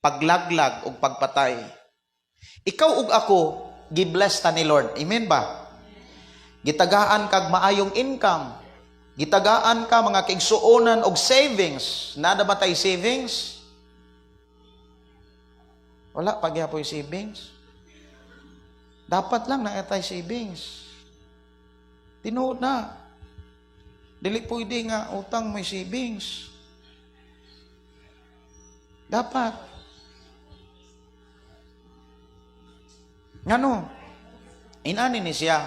paglaglag ug pagpatay. Ikaw ug ako, gibless ta ni Lord. Amen ba? Gitagaan kag maayong income. Gitagaan ka, mga kaigsuonan, og savings. Nada ba tay savings? Wala pa gyapoy savings. Dapat lang na tay savings. Tinuod na. Dili pwede nga utang may savings. Dapat. Ngano? Inani ni siya.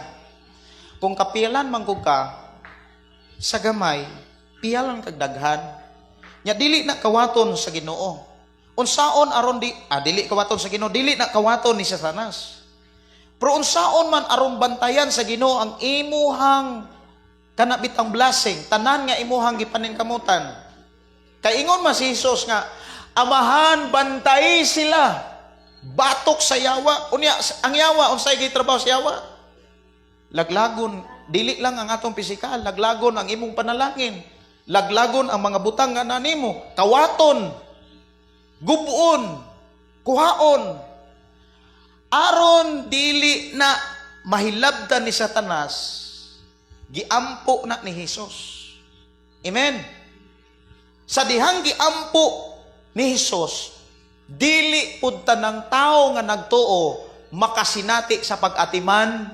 Kung kapilan man kog ka sa gamay, piyalan kag daghan. Nya dili na kawaton sa Ginoo. Unsaon aron di dili kawaton sa Ginoo, dili na kawaton ni Satanas. Pero unsaon man aron bantayan sa Ginoo ang imuhang kana bitang blessing, tanan nga imuhang gipaningkamutan? Kay ingon man si Jesus nga, "Amahan, bantay sila batok sa yawa." Unya ang yawa, unsay gitrabaho sa yawa? Laglagon, dili lang ang atong pisikal, laglagon ang imong panalangin, laglagon ang mga butang nga nanimo, kawaton, gubuon. Kuhaon. Aron dili na mahilabtan ni Satanas, giampo na ni Hesus. Amen. Sa dihang giampo ni Hesus, dili pud tanang tao nga nagtuo makasinati sa pag-atiman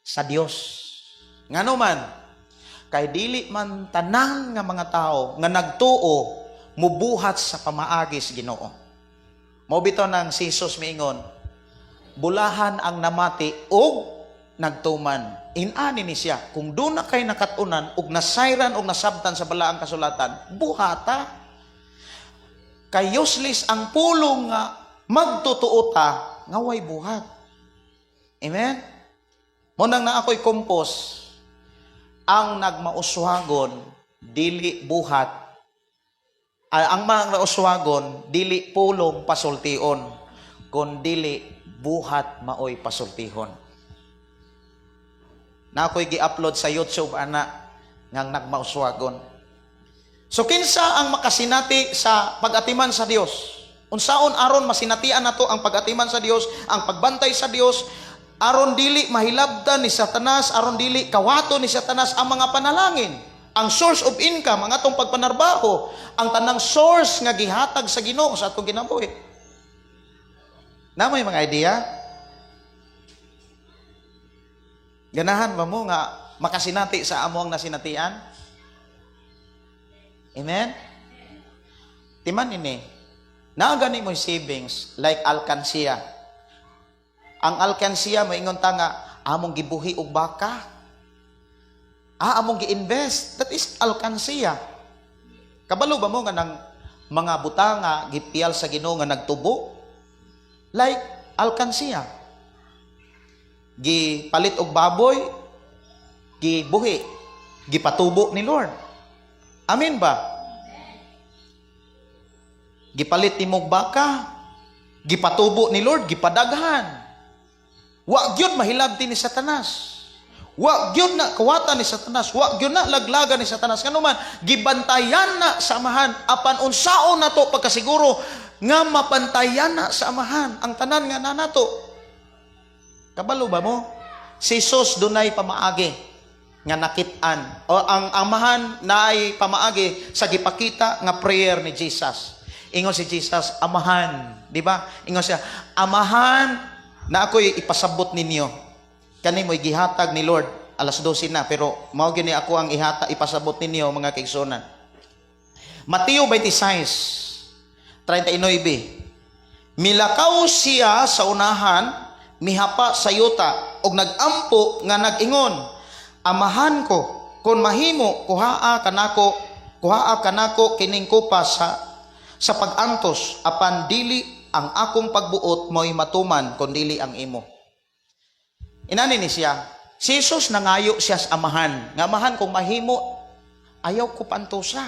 sa Dios. Ngano man? Kay dili man tanan nga mga tao nga nagtuo mubuhat sa pamaagi sa Ginoo. Mao bitaw nang si Jesus miingon, bulahan ang namati og nagtuman. Inani ni siya, kung duna kay nakatunan og nasayran og nasabtan sa balaang kasulatan, buhata. Kay useless ang pulong nga magtotoo ta nga way buhat. Amen? Mao nang naa ko'y compose, ang nagmauswagon dili buhat, ang mga uswagon dili pulong pasultion, kun dili buhat maoy pasultihon. Na ako'y gi-upload sa YouTube ana ngang nagmauswagon. So kinsa ang makasinati sa pag-atiman sa Dios? Unsaon aron masinatian nato ang pag-atiman sa Dios, ang pagbantay sa Dios, aron dili mahilabtan ni Satanas, aron dili kawato ni Satanas ang mga panalangin, ang source of income, ang atong pagpanarbaho, ang tanang source nga gihatag sa Ginoo sa atong kinabuhi. Na may mga idea? Ganahan ba mo nga makasinati sa amo ang nasinatian? Amen? Timan ini, naa gani mo savings like alkansiya. Ang alkansiya moingon ta nga among gibuhi og baka. Among gi-invest. That is alkansiya. Kabalo ba mo nga nang mga butanga gipiyal sa Ginoo nga nagtubo? Like alkansiya. Gipalit og baboy, gibuhi, gipatubo ni Lord. Amen ba? Gipalit nimog baka, gipatubo ni Lord, gipadaghan. Wa gyud mahilabti ni Satanas. Wa gyud na kawatan ni Satanas, wa gyud na laglagan ni Satanas. Ngano man, gibantayan na sa Amahan apan unsaon nato pagkasiguro nga mapantayan na sa Amahan ang tanan nga nanato. Kabalo ba mo? Si Jesus dunay pamaagi nga nakit-an o ang Amahan naay pamaagi sa gipakita nga prayer ni Jesus. Ingon si Jesus, Amahan, di ba? Ingon siya, Amahan, na ako'y ipasabot ninyo. Kani mo'y gihatag ni Lord, alas 12 na, pero mao gyud ni ako ang ihata, ipasabot ninyo mga kaigsunan. Mateo 26:39. Milakaw siya sa unahan, mihapa sa yuta, og nagampo nga nag-ingon, Amahan ko, kung mahimo, kuhaa kanako kining kupa sa pag-antos, apan dili ang akong pagbuot mo'y matuman, kun dili ang imo. Inani ni siya, si Jesus nangayo siya sa Amahan. Nga Amahan, kung mahimo, ayaw ko pantosa.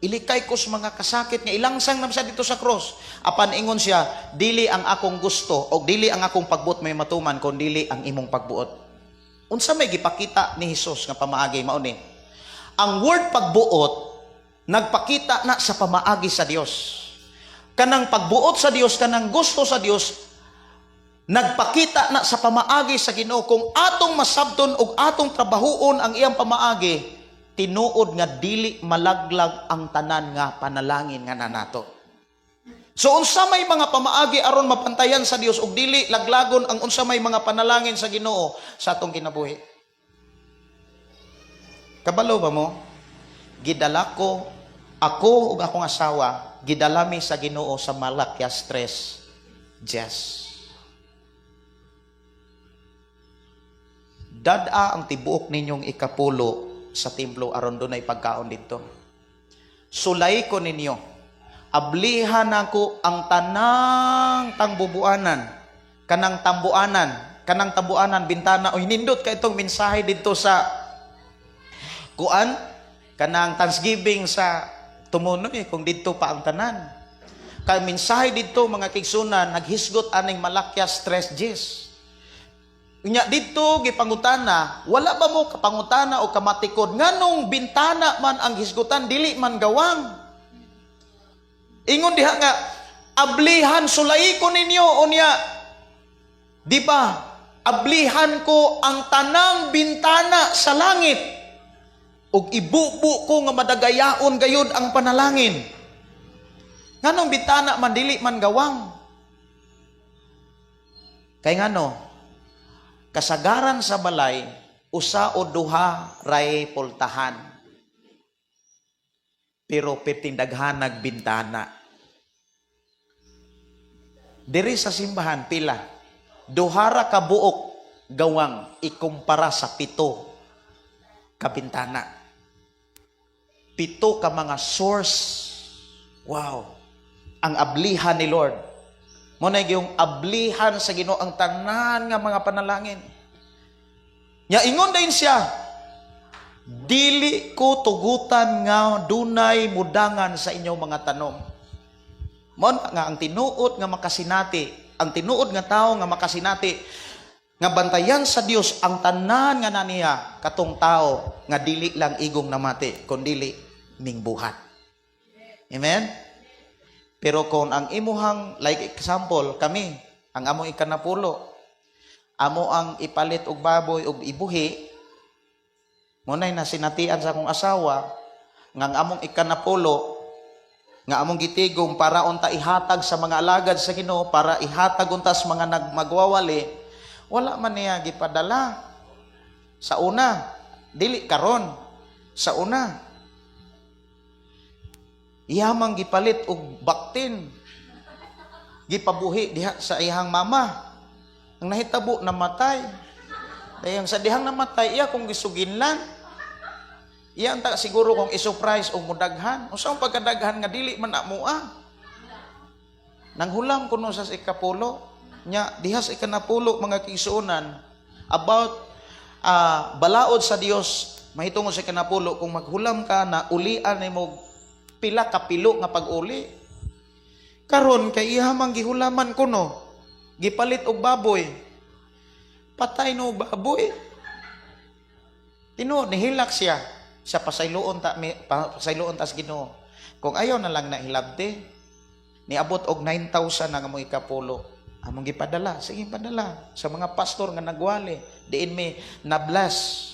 Ilikay ko sa mga kasakit nga ilangsang nam siya dito sa cross. Apan ingon siya, dili ang akong gusto o dili ang akong pagbuot may matuman, kun dili ang imong pagbuot. Unsa may gipakita ni Hesus nga pamaagi mao ni? Ang word pagbuot nagpakita na sa pamaagi sa Dios. Kanang pagbuot sa Dios, kanang gusto sa Dios, nagpakita na sa pamaagi sa Ginoo. Kung atong masabton og atong trabahuon ang iyang pamaagi, tinuod nga dili malaglag ang tanan nga panalangin nga nanato. So unsa may mga pamaagi aron mapantayan sa Dios og dili laglagon ang unsa may mga panalangin sa Ginoo sa atong kinabuhi? Kabalo ba mo? Gidala ko, ako ug akong asawa, gidala mi sa Ginoo sa Malakias 3:10. Dad-a ang tibuok ninyong ikapulo sa templo aron dunay pagkaon didto. Sulay ko ninyo. Ablihan nako ang tanang tangbubuanan, kanang tambuanan bintana. Oy, nindot ka itong mensahe didto sa kuan kanang Thanksgiving sa tumunoy kung didto pa ang tanan. Kay mensahe didto mga kaigsunan naghisgot aning Malakias 3:10. Unya didto gipangutana, wala ba mo kapangutana o kamatikod nganong bintana man ang hisgutan dili man gawang? Ingon diha nga Ablihan, sulay ko ninyo unya. Di ba? Ablihan ko ang tanang bintana sa langit. Ug ibubo ko nga madagayaon gayud ang panalangin. Nganong bintana man, dili man gawang? Kay ngano? Kasagaran sa balay, usa o duha ray pultahan. Pero perting daghanag bintana. Diri sa simbahan, pila? Duhara ka buok gawang ikumpara sa 7 ka bintana. 7 ka mga source. Wow. Ang ablihan ni Lord. Mao na yung ablihan sa Ginoo ang tanan nga mga panalangin. Nya ingon din siya, "Dili ko tugutan nga dunay mudangan sa inyong mga tanom." Mao na nga ang tinuod nga makasinati, ang tinuod nga tao nga makasinati, nga bantayan sa Dios ang tanan nga naniya, katong tao nga dili lang igong namati, kundili mingbuhat. Amen? Pero kung ang imuhang, like example, kami, ang among ikanapulo, amo ang ipalit og baboy og ibuhi, muna'y nasinatian sa akong asawa, nga ang among ikanapulo, nga among gitigom para unta ihatag sa mga alagad sa Ginoo, para ihatag unta sa mga nagmagwawali, wala man niya gipadala. Sa una, dili karon, sa una. Iyamang gipalit og baktin. Gipabuhi diha sa iyang mama. Ang nahitabo, namatay. Dayang sa dihang namatay, iya kung gisuginlan. Iya ang ta siguro kung i-surprise og mudaghan. Unsa ang pagkadaghan nga dili man amoa? Nanghulam kuno sa ikapulo. Nya diha sa ikanapulo, mga kaigsuonan, about balaod sa Dios mahitungod sa ikanapulo, kung maghulam ka na ulian nimo pila ka pilo nga pag-uli. Karon kay iha mang gihulaman kuno, gipalit og baboy. Patay no baboy. Tinuod nihilak siya sa pasayloon ta pasayloon ta sa Ginoo. Kung ayaw na lang na hilabti, niabot og 9,000 ang among ikapulo. Among gipadala, sige padala sa mga pastor nga nagwali, diin mi na-bless.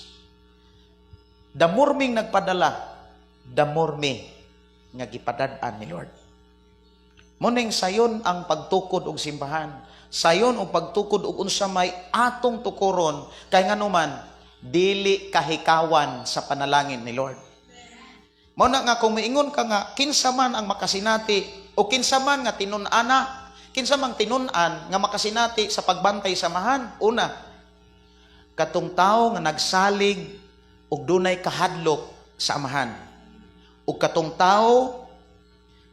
The more ming nagpadala, the more mi nga gipadad-an ni Lord. Muning sayon ang pagtukod og simbahan. Sayon ang pagtukod og unsa may atong tukuron, kay nganuman dili kahikawan sa panalangin ni Lord. Mao na nga kung miingon ka nga kinsa man ang makasinati o kinsa man nga tinun-ana, kinsa mang tinun-an nga makasinati sa pagbantay sa amahan, una, katong tawo nga nagsalig og dunay kahadlok sa amahan. Ug katong tawo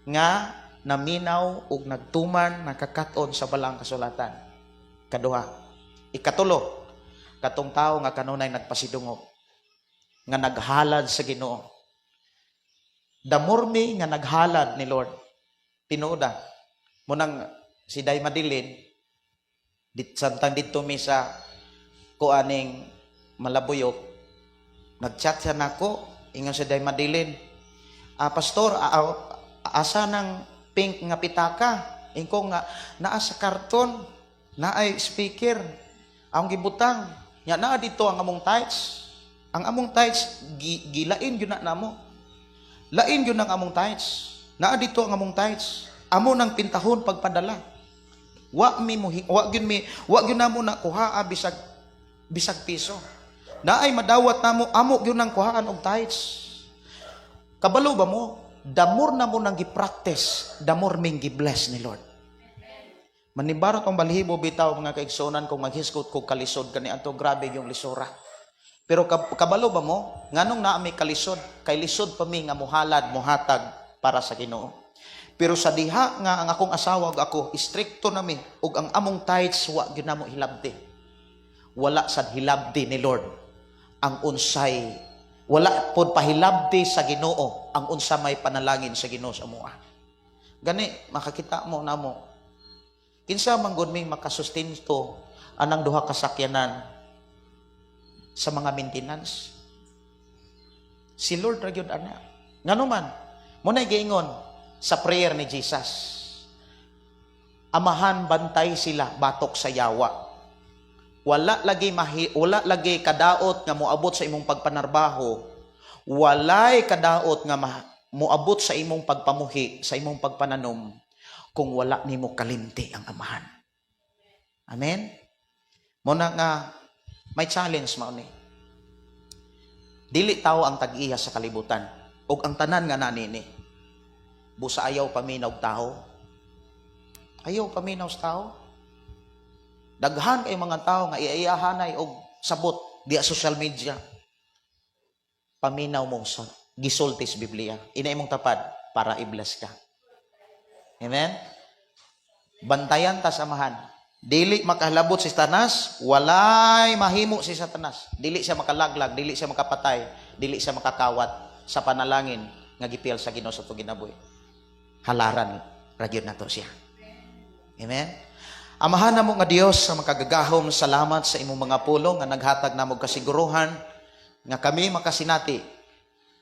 nga naminaw ug nagtuman, nakakat-on sa balang kasulatan. Kaduha. Ikatulo, katong tawo nga kanunay nagpasidungog, nga naghalad sa Ginoo. The more me nga naghalad ni Lord, tinuod ah. Munang si Day Madeline, dit, samtang didto mi sa kuaning Malabuyok, nagchat siya nako, ingon si Day Madeline, "Pastor, asa ng pink nga pitaka?" Ingko nga, "Naa sa karton, naay speaker, ang gibutang. Nya naa dito ang among tithes." Ang among tithes, gilain gyud na namo. Lain gyud ang among tithes. Naa dito ang among tithes. Amo nang pintahon pagpadala. Wa mi mo wa gyud mi wa gyud namo na kuhaa bisag bisag piso. Naay madawat namo, amo gyud nang kuhaan og tithes. Kabalo ba mo? The more na mo nang gi-practice, the more ming gi-bless ni Lord. Manibarot ang balhibo bitaw, mga kaigsuonan, kung maghisgot ko kalisod kani ato, grabe yung lisora. Pero kabalo ba mo nganong naa mi kalisod? Kay lisod pa mi nga muhalad, muhatag para sa Ginoo. Pero sa diha nga ang akong asawa ug ako, istrikto nami ug ang among tithes wa gyud namo hilabti. Wala sad hilabti ni Lord ang unsay, wala pod pahilabti sa Ginoo ang unsa may panalangin sa Ginoo sa amoa. Gani makakita mo namo kinsa man gud ming makasustento anang duha ka sakyanan sa mga maintenance. Si Lord ra gyud ana. Ngano man, mo na giingon sa prayer ni Jesus. Amahan, bantay sila batok sa yawa. Wala lagi kadaot nga moabot sa imong pagpanarbaho. Walay kadaot nga moabot sa imong pagpamuhi, sa imong pagpananom, kung wala nimo kalimti ang Amahan. Amen? Muna nga may challenge mao ni. Dili tao ang tag-iya sa kalibutan ug ang tanan nga nanini. Busa ayaw paminaw tao. Ayaw paminaw sa tao. Daghan kay mga tao nga iiyahanay og sabot diya social media. Paminaw mo sa gisulti sa Biblia. Ina imong tapad para i-bless ka. Amen? Bantayan ta sa Amahan. Dili makahalabot si Satanas, walay mahimo si Satanas. Dili siya makalaglag, dili siya makapatay, dili siya makakawat sa panalangin nga gipil sa Ginoo sa atong kinabuhi. Halaran ra gyud nato siya. Amen? Amahan namo nga Dios sa makagagahom, salamat sa imong mga pulong nga naghatag namo kasiguruhan nga kami makasinati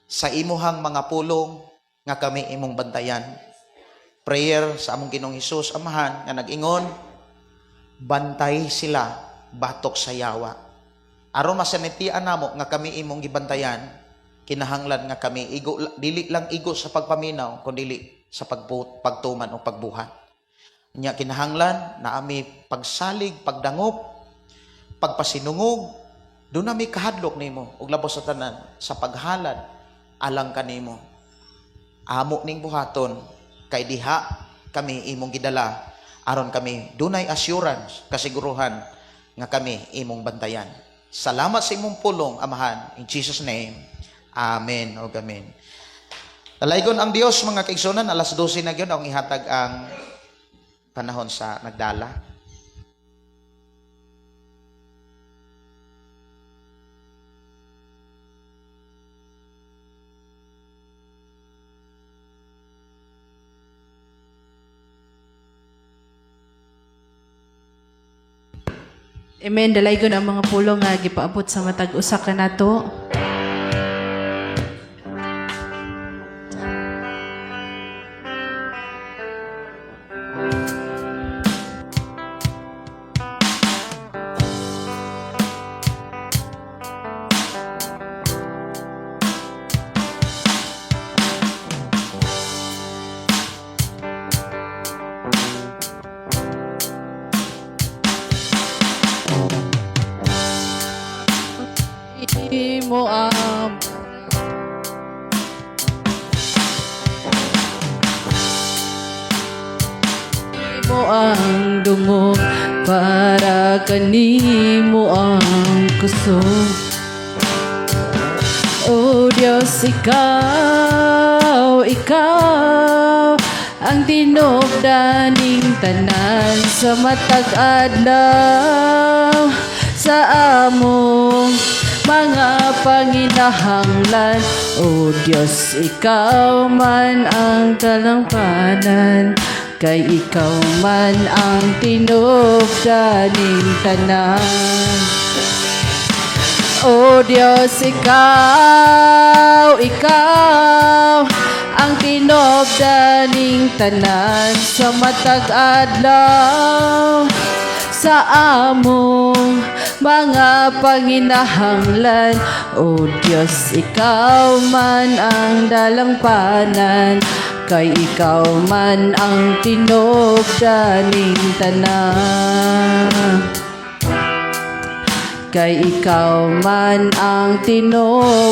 sa imuhang mga pulong nga kami imong bantayan. Prayer sa among Ginoong Hesus, Amahan, nga nag-ingon, bantay sila batok sa yawa. Aron masanitian namo nga kami imong gibantayan, kinahanglan nga kami igo, dili lang igo sa pagpaminaw, kundi sa pagtuman o pagbuhat. Nya kinahanglan na ami pagsalig, pagdangop, pagpasinungog, doon nami kahadlok nimo ug labos sa tanan sa paghalad alang kanimo. Amo ning buhaton kay diha kami imong gidala aron kami dunay assurance, kasiguruhan nga kami imong bantayan. Salamat sa imong pulong, Amahan. In Jesus' name. Amen o amen. Dalaygon ang Dios, mga kaigsunan, alas 12 na gyud ang ihatag ang panahon sa nagdala. Amen. Dalaygon ang mga pulong nga gipaabot sa matag usa ka nato. Mo ang mo ang dungog para kanimo ang kusog. O Diyos, ikaw, ikaw ang tinubdaning tanan sa matag adlaw sa among mga panginahanglan. O Diyos, ikaw man ang talampanan, kay ikaw man ang tinubdaning tanan. O Diyos, ikaw, ikaw ang tinubdaning tanan sa matag adlaw sa among mga panginahanglan. O Diyos, ikaw man ang dalangpanan, kay ikaw man ang tinubdaning tanan. Kay ikaw man ang tinubdaning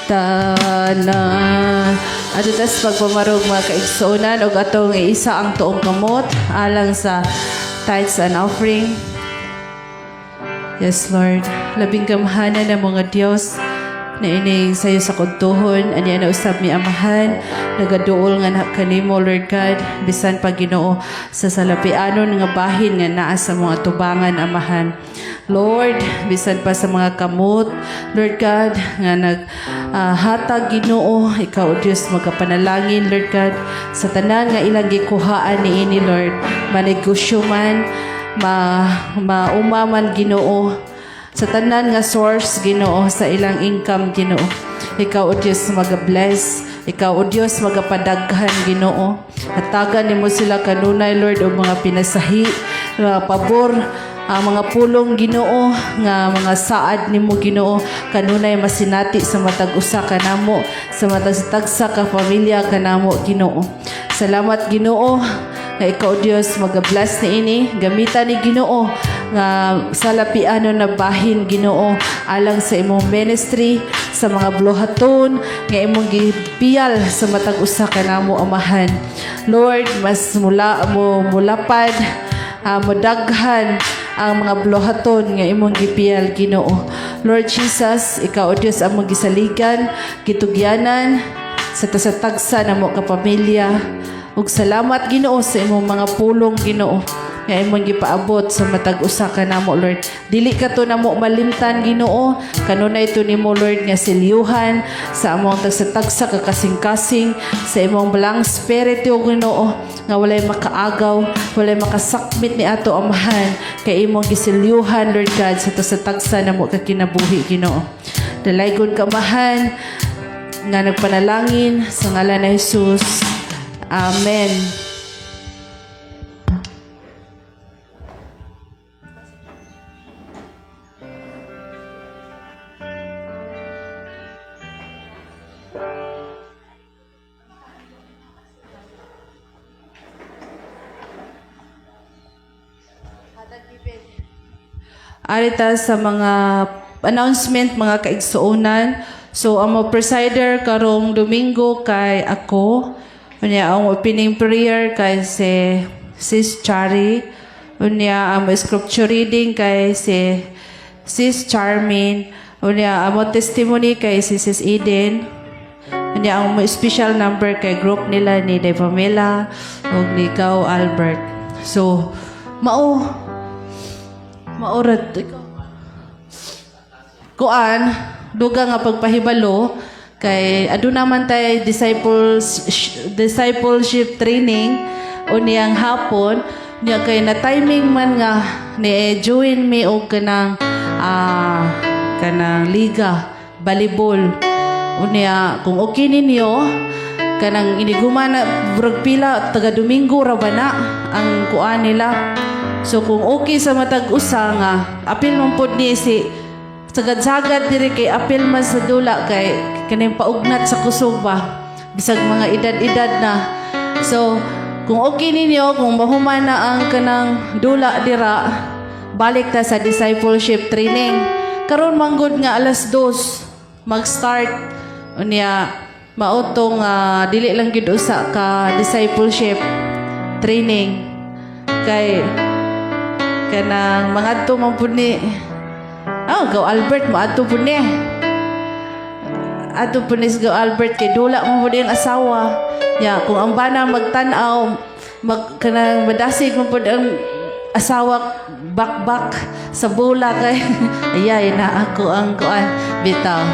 tanan. Ato tas pagpamarog mga kaigsuonan og atong iisa ang tuong kamot alang sa tithes and offering. Yes, Lord. Labing gamhanan ng mga Dios na ining sayo sa kuntuhon, anya na usab mi Amahan, nagaduol nga na kanimo, Lord God, bisan pa Ginoo sa salapianon nga bahin nga naa sa mga tubangan, Amahan. Lord, bisan pa sa mga kamot, Lord God, nga nag hatag Ginoo, ikaw o Dios magapanalangin, Lord God, sa tanan nga ilang gikuhaan niini, Lord, manegosyo man, mauma man Ginoo, sa tanan nga source Ginoo sa ilang income Ginoo. Ikaw o Dios maga-bless. Ikaw, O Dios, magapadaghan, Ginoo. Hatagan nimo sila kanunay, Lord, og mga pinasahi, mga pabor, ang mga pulong, Ginoo, nga mga saad nimo, Ginoo, kanunay masinati sa matag usa kanamo, sa matag tagsa ka pamilya kanamo, Ginoo. Salamat, Ginoo, nga ikaw, Dios, magabless niini. Gamitan ni Ginoo nga sa lapiano na bahin, Ginoo, alang sa imong ministry, sa mga buluhaton nga imong gipiyal sa matag usa kanamo, Amahan. Lord, mas mula mo mulapad, modaghan ang mga buluhaton nga imong gipiyal, Ginoo. Lord Jesus, ikaw, O Dios, among gisaligan, gitugyanan sa tasatagsa namo ka pamilya. Ug salamat, Ginoo, sa imong mga pulong, Ginoo, nga imong gipaabot sa matag usa kanamo, Lord. Dili ka to namo malimtan, Ginoo. Kanunay to nimo, Lord, nga silyuhan sa among tagsa-tagsa ka kasing-kasing sa imong Balaang Espiritu, Ginoo, nga walay makaagaw, walay makasakmit ni ato, Amahan, kay imong gisilyuhan, Lord God, sa tagsa-tagsa namo ka kinabuhi, Ginoo. Dalaygon ka, Amahan, nga nagpanalangin sa ngalan ni Jesus. Amen. Arita sa mga announcement, mga kaigsuonan. So ang mo presider karong Domingo kay ako. Unya ang opening prayer kay si Sis Chari. Unya ang scripture reading kay si Sis Charmaine. Unya ang testimony kay si Sis Eden. Unya ang special number kay group nila ni De Pamela ug ni Ikaw Albert. So mao maurad ikaw. Kuan, duga nga pagpahibalo kay aduna man tay discipleship training unyang hapon nya kay na timing man nga ni join me og kanang liga volleyball. Unya kung okay ninyo kanang iniguma na murag pila taga Domingo ra ba na ang kuan nila. So kung okay sa matag usa nga apil man pod ni si sagad-sagad diri kay apil man sa dula kay kaning paugnat sa kusog ba bisag mga edad-edad na. So kung okay ninyo, kung mahuman na ang kanang dula dira, balik ta sa discipleship training. Karon manggod nga 2:00 mag-start. Unya mao tong dili lang gid usa ka discipleship training kay kanang mangadto man pud ni. Oh, Go Albert moadto pud ni. Adto pud ni si Go Albert kay dula man pud ang asawa. Ya, kung ang bana magtan-aw, mag kanang madasig man pud ang asawa bakbak sa bola kay ayay na ako ang kuan bitaw.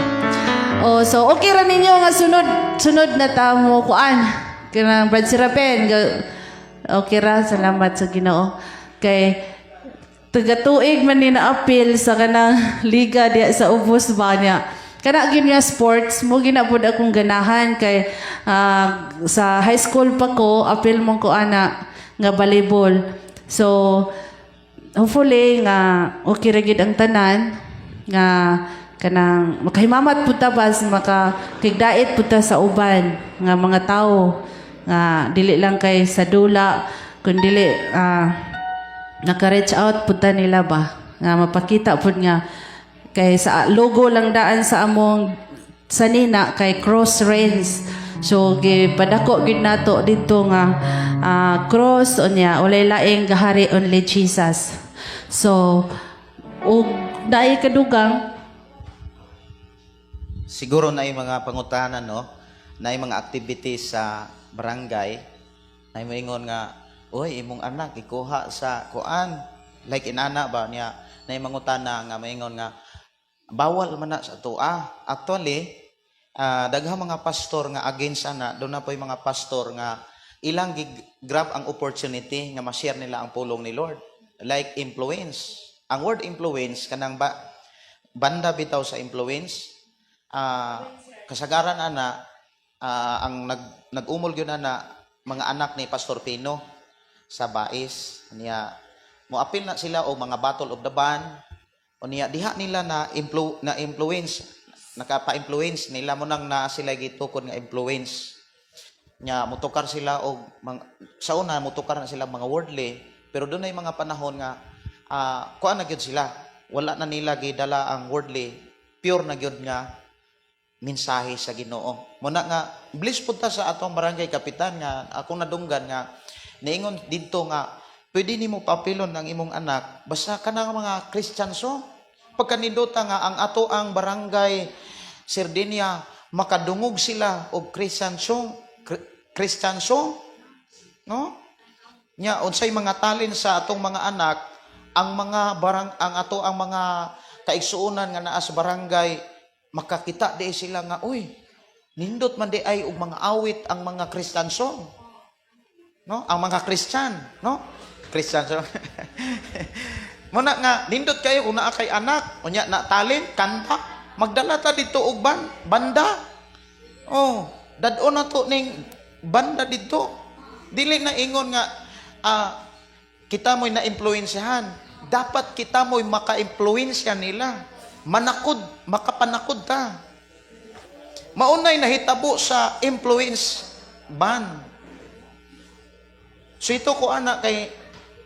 Oh, so okay ra ninyo nga sunod sunod na ta mo kuan kanang Brad Sirapen. Okay ra, salamat sa Ginoo. Kay tagatuig man ni na-appeal sa kanang liga diya sa ubos ba niya. Kana gyud nga sports mo gina pud akong ganahan kay sa high school pa ko apil mo ko ana nga volleyball. So hopefully nga okay ra gyud ang tanan nga kanang makahimamat pud ta ba maka kigdait pud ta sa uban nga mga tawo nga dili lang kay sa dula kun dili naka-reach out pud ta nila ba nga mapakita pud nga kay sa logo lang daan sa among sanina kay cross reigns. So gipadako gyud nato dito nga cross, unya walay laing gahari, only Jesus. So ug dai kadugang. Siguro na yung mga pangutana, no? Na yung mga activities sa barangay, na yung moingon nga, "Uy, imong anak, ikuha sa kuan." Like inana ba niya, na yung mangutana nga maingon nga, bawal man na sa atoa. Actually, daghang mga pastor nga against ana, doon na po yung mga pastor nga ilang grab ang opportunity nga ma-share nila ang pulong ni Lord. Like influence. Ang word influence, kanang ba, banda bitaw sa influence, kasagaran ana Ang nag-umol gyud na mga anak ni Pastor Pino sa Bais niya, moapil na sila og mga battle of the band. Unya diha nila na influence, nakapa-influence nila mo nang na sila gitukod nga influence nya. Mutukar sila og sa una mutukar na sila mga worldly, pero doon ay mga panahon nga kuan na gyud sila, wala na nila gidala ang worldly, pure na gyud nga mensahe sa Ginoo. Muna nga bless pud ta sa atong barangay kapitan nga akong nadunggan nga niingon didto nga pwede nimo paapilon ang imong anak basta kanang mga Christian. So pagkanindota nga ang ato ang barangay Sardinia makadungog sila og Christian song, Christian song, no? Nya unsay mga talent sa atong mga anak, ang mga barang ang ato ang mga kaigsuonan nga naa sa barangay makakita di sila nga, "Uy, nindot man di ay og mga awit ang mga Christian song," no? Ang mga Christian, no? Christian song. Muna nga nindot kayo kung naa kay anak unya na talent kanta, magdala ta dito og banda. Oh, dad-on na to ning banda didto. Dili na ingon nga kita mo'y na-impluwensyahan. Dapat kita mo'y maka-impluwensya nila. Manakod, makapanakod ta. Maunay nahitabo sa influence band. So ito ko ana kay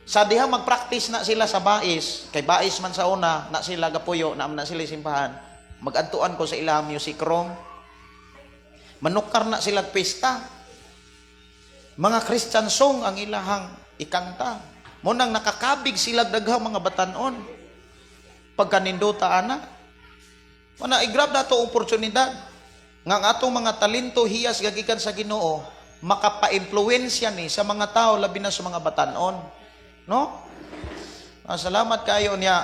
sa diha mag-practice na sila sa Bais, kay Bais man sa una, na sila gapuyo, na na sila simbahan. Magadtuan ko sa ilang music room. Manukar na sila pista. Mga Christian song ang ilahang ikanta. Munang nakakabig sila daghang mga batanon. Pagkanindota ana. Mana i-grab na to oportunidad. Nga ang atong mga talento hiyas gagikan sa Ginoo, makapa-impluwensya ni sa mga tao, labi na sa mga batanon. No? Salamat kayo niya.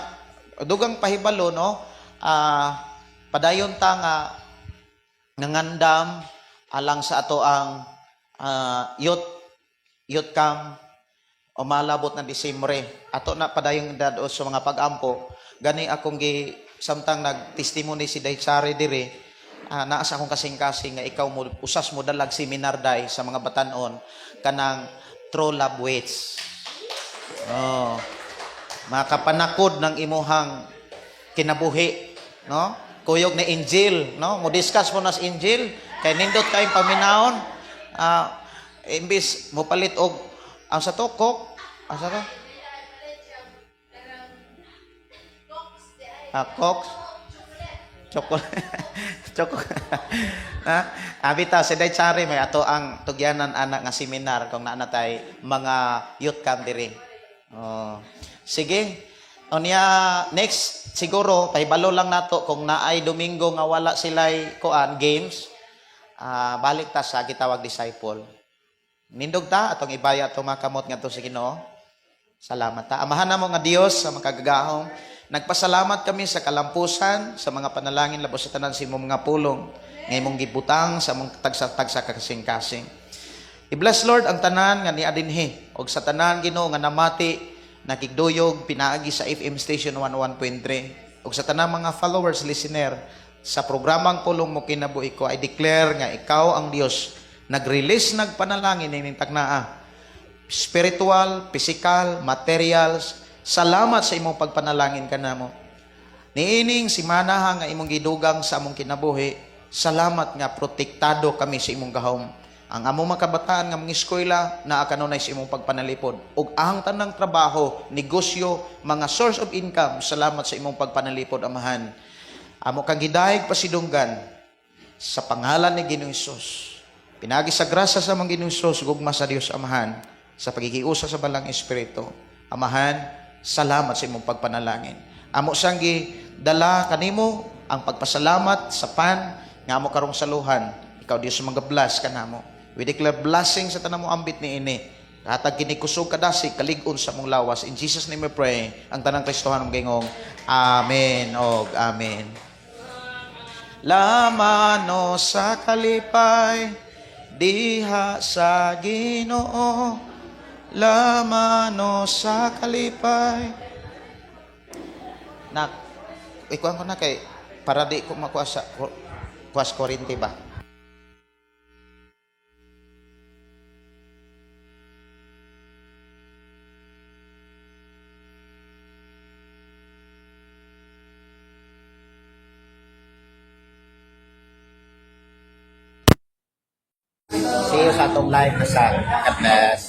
Dugang pahibalo, no? Padayon ta nga nangandam alang sa ato ang youth camp o malabot na Disyembre. Ato na padayong dado sa mga pag-ampo. Gani akong gi samtang nag-testimony si Daychari dire, naa sa akong kasing-kasing nga ikaw mo usas mo dalag seminar day sa mga batanon kanang True Love Waits. Oh. Makapanakod ng imuhang kinabuhi, no? Kuyog ni Angel, no? Mo discuss mo na sa Angel kay nindot kay paminawon. Imbis mo palit og ang sa to coke, ang sa to? Coke? Chocolate. Chocolate. Ha? Bitaw, si Day Chari, may ato ang tugyanan anak nga seminar kung naa na tay mga youth camp diri. Oh. Sige. Unya next siguro pahibalo lang nato kung naay Domingo nga wala sila'y kuan games. Balik ta sa gitawag disciple. Nindog ta atong ibaya atong mga kamot ngadto sa Ginoo. Salamat ta. Amahan namo nga Dios sa makagagahom. Nagpasalamat kami sa kalampusan, sa mga panalangin labos sa tanan sa imong mga pulong nga imong gibutang sa among tagsa-tagsa ka kasing-kasing. I-bless, Lord, ang tanan nga niadinhi og sa tanan, Ginoo, nga namati nakigduyog pinaagi sa FM station 101.3 ug sa tanang mga followers, listener sa programang Pulong Mo Kinabuhi Ko. I declare nga ikaw ang Dios nag-release nagpanalangin ning taknaa, spiritual, physical, materials. Salamat sa imong pagpanalangin kanamo. Niining simana nga imong gidugang sa among kinabuhi, salamat nga protektado kami sa imong gahom. Ang among mga kabataan nga mga eskwela naa kanunay sa imong pagpanalipod. Ug ang tanang trabaho, negosyo, mga source of income, salamat sa imong pagpanalipod, Amahan. Amo kang gidayeg pasidunggan sa pangalan ni Ginoong Hesus. Pinagi sa grasya sa among Ginoong Hesus, gugma sa Dios Amahan, sa pagkikiusa sa Balang Espiritu. Amahan, salamat sa imong pagpanalangin. Amo sang dala kanimo ang pagpasalamat sa pan nga amo karong saluhan. Ikaw Dios mga bless kanamo. We declare blessing sa tanang mo ambit ni ini. Hatag kini kusog kadasig kalig-on sa mong lawas. In Jesus' name we pray. Ang tanang Kristohanon gingong amen og amen. Lamano sa kalipay diha sa Ginoo. Lamano sa kalipay. Nak, ikuan ko na kay para di ko makuha sa kuas 40 ba? See you sa atong live na sa. God bless.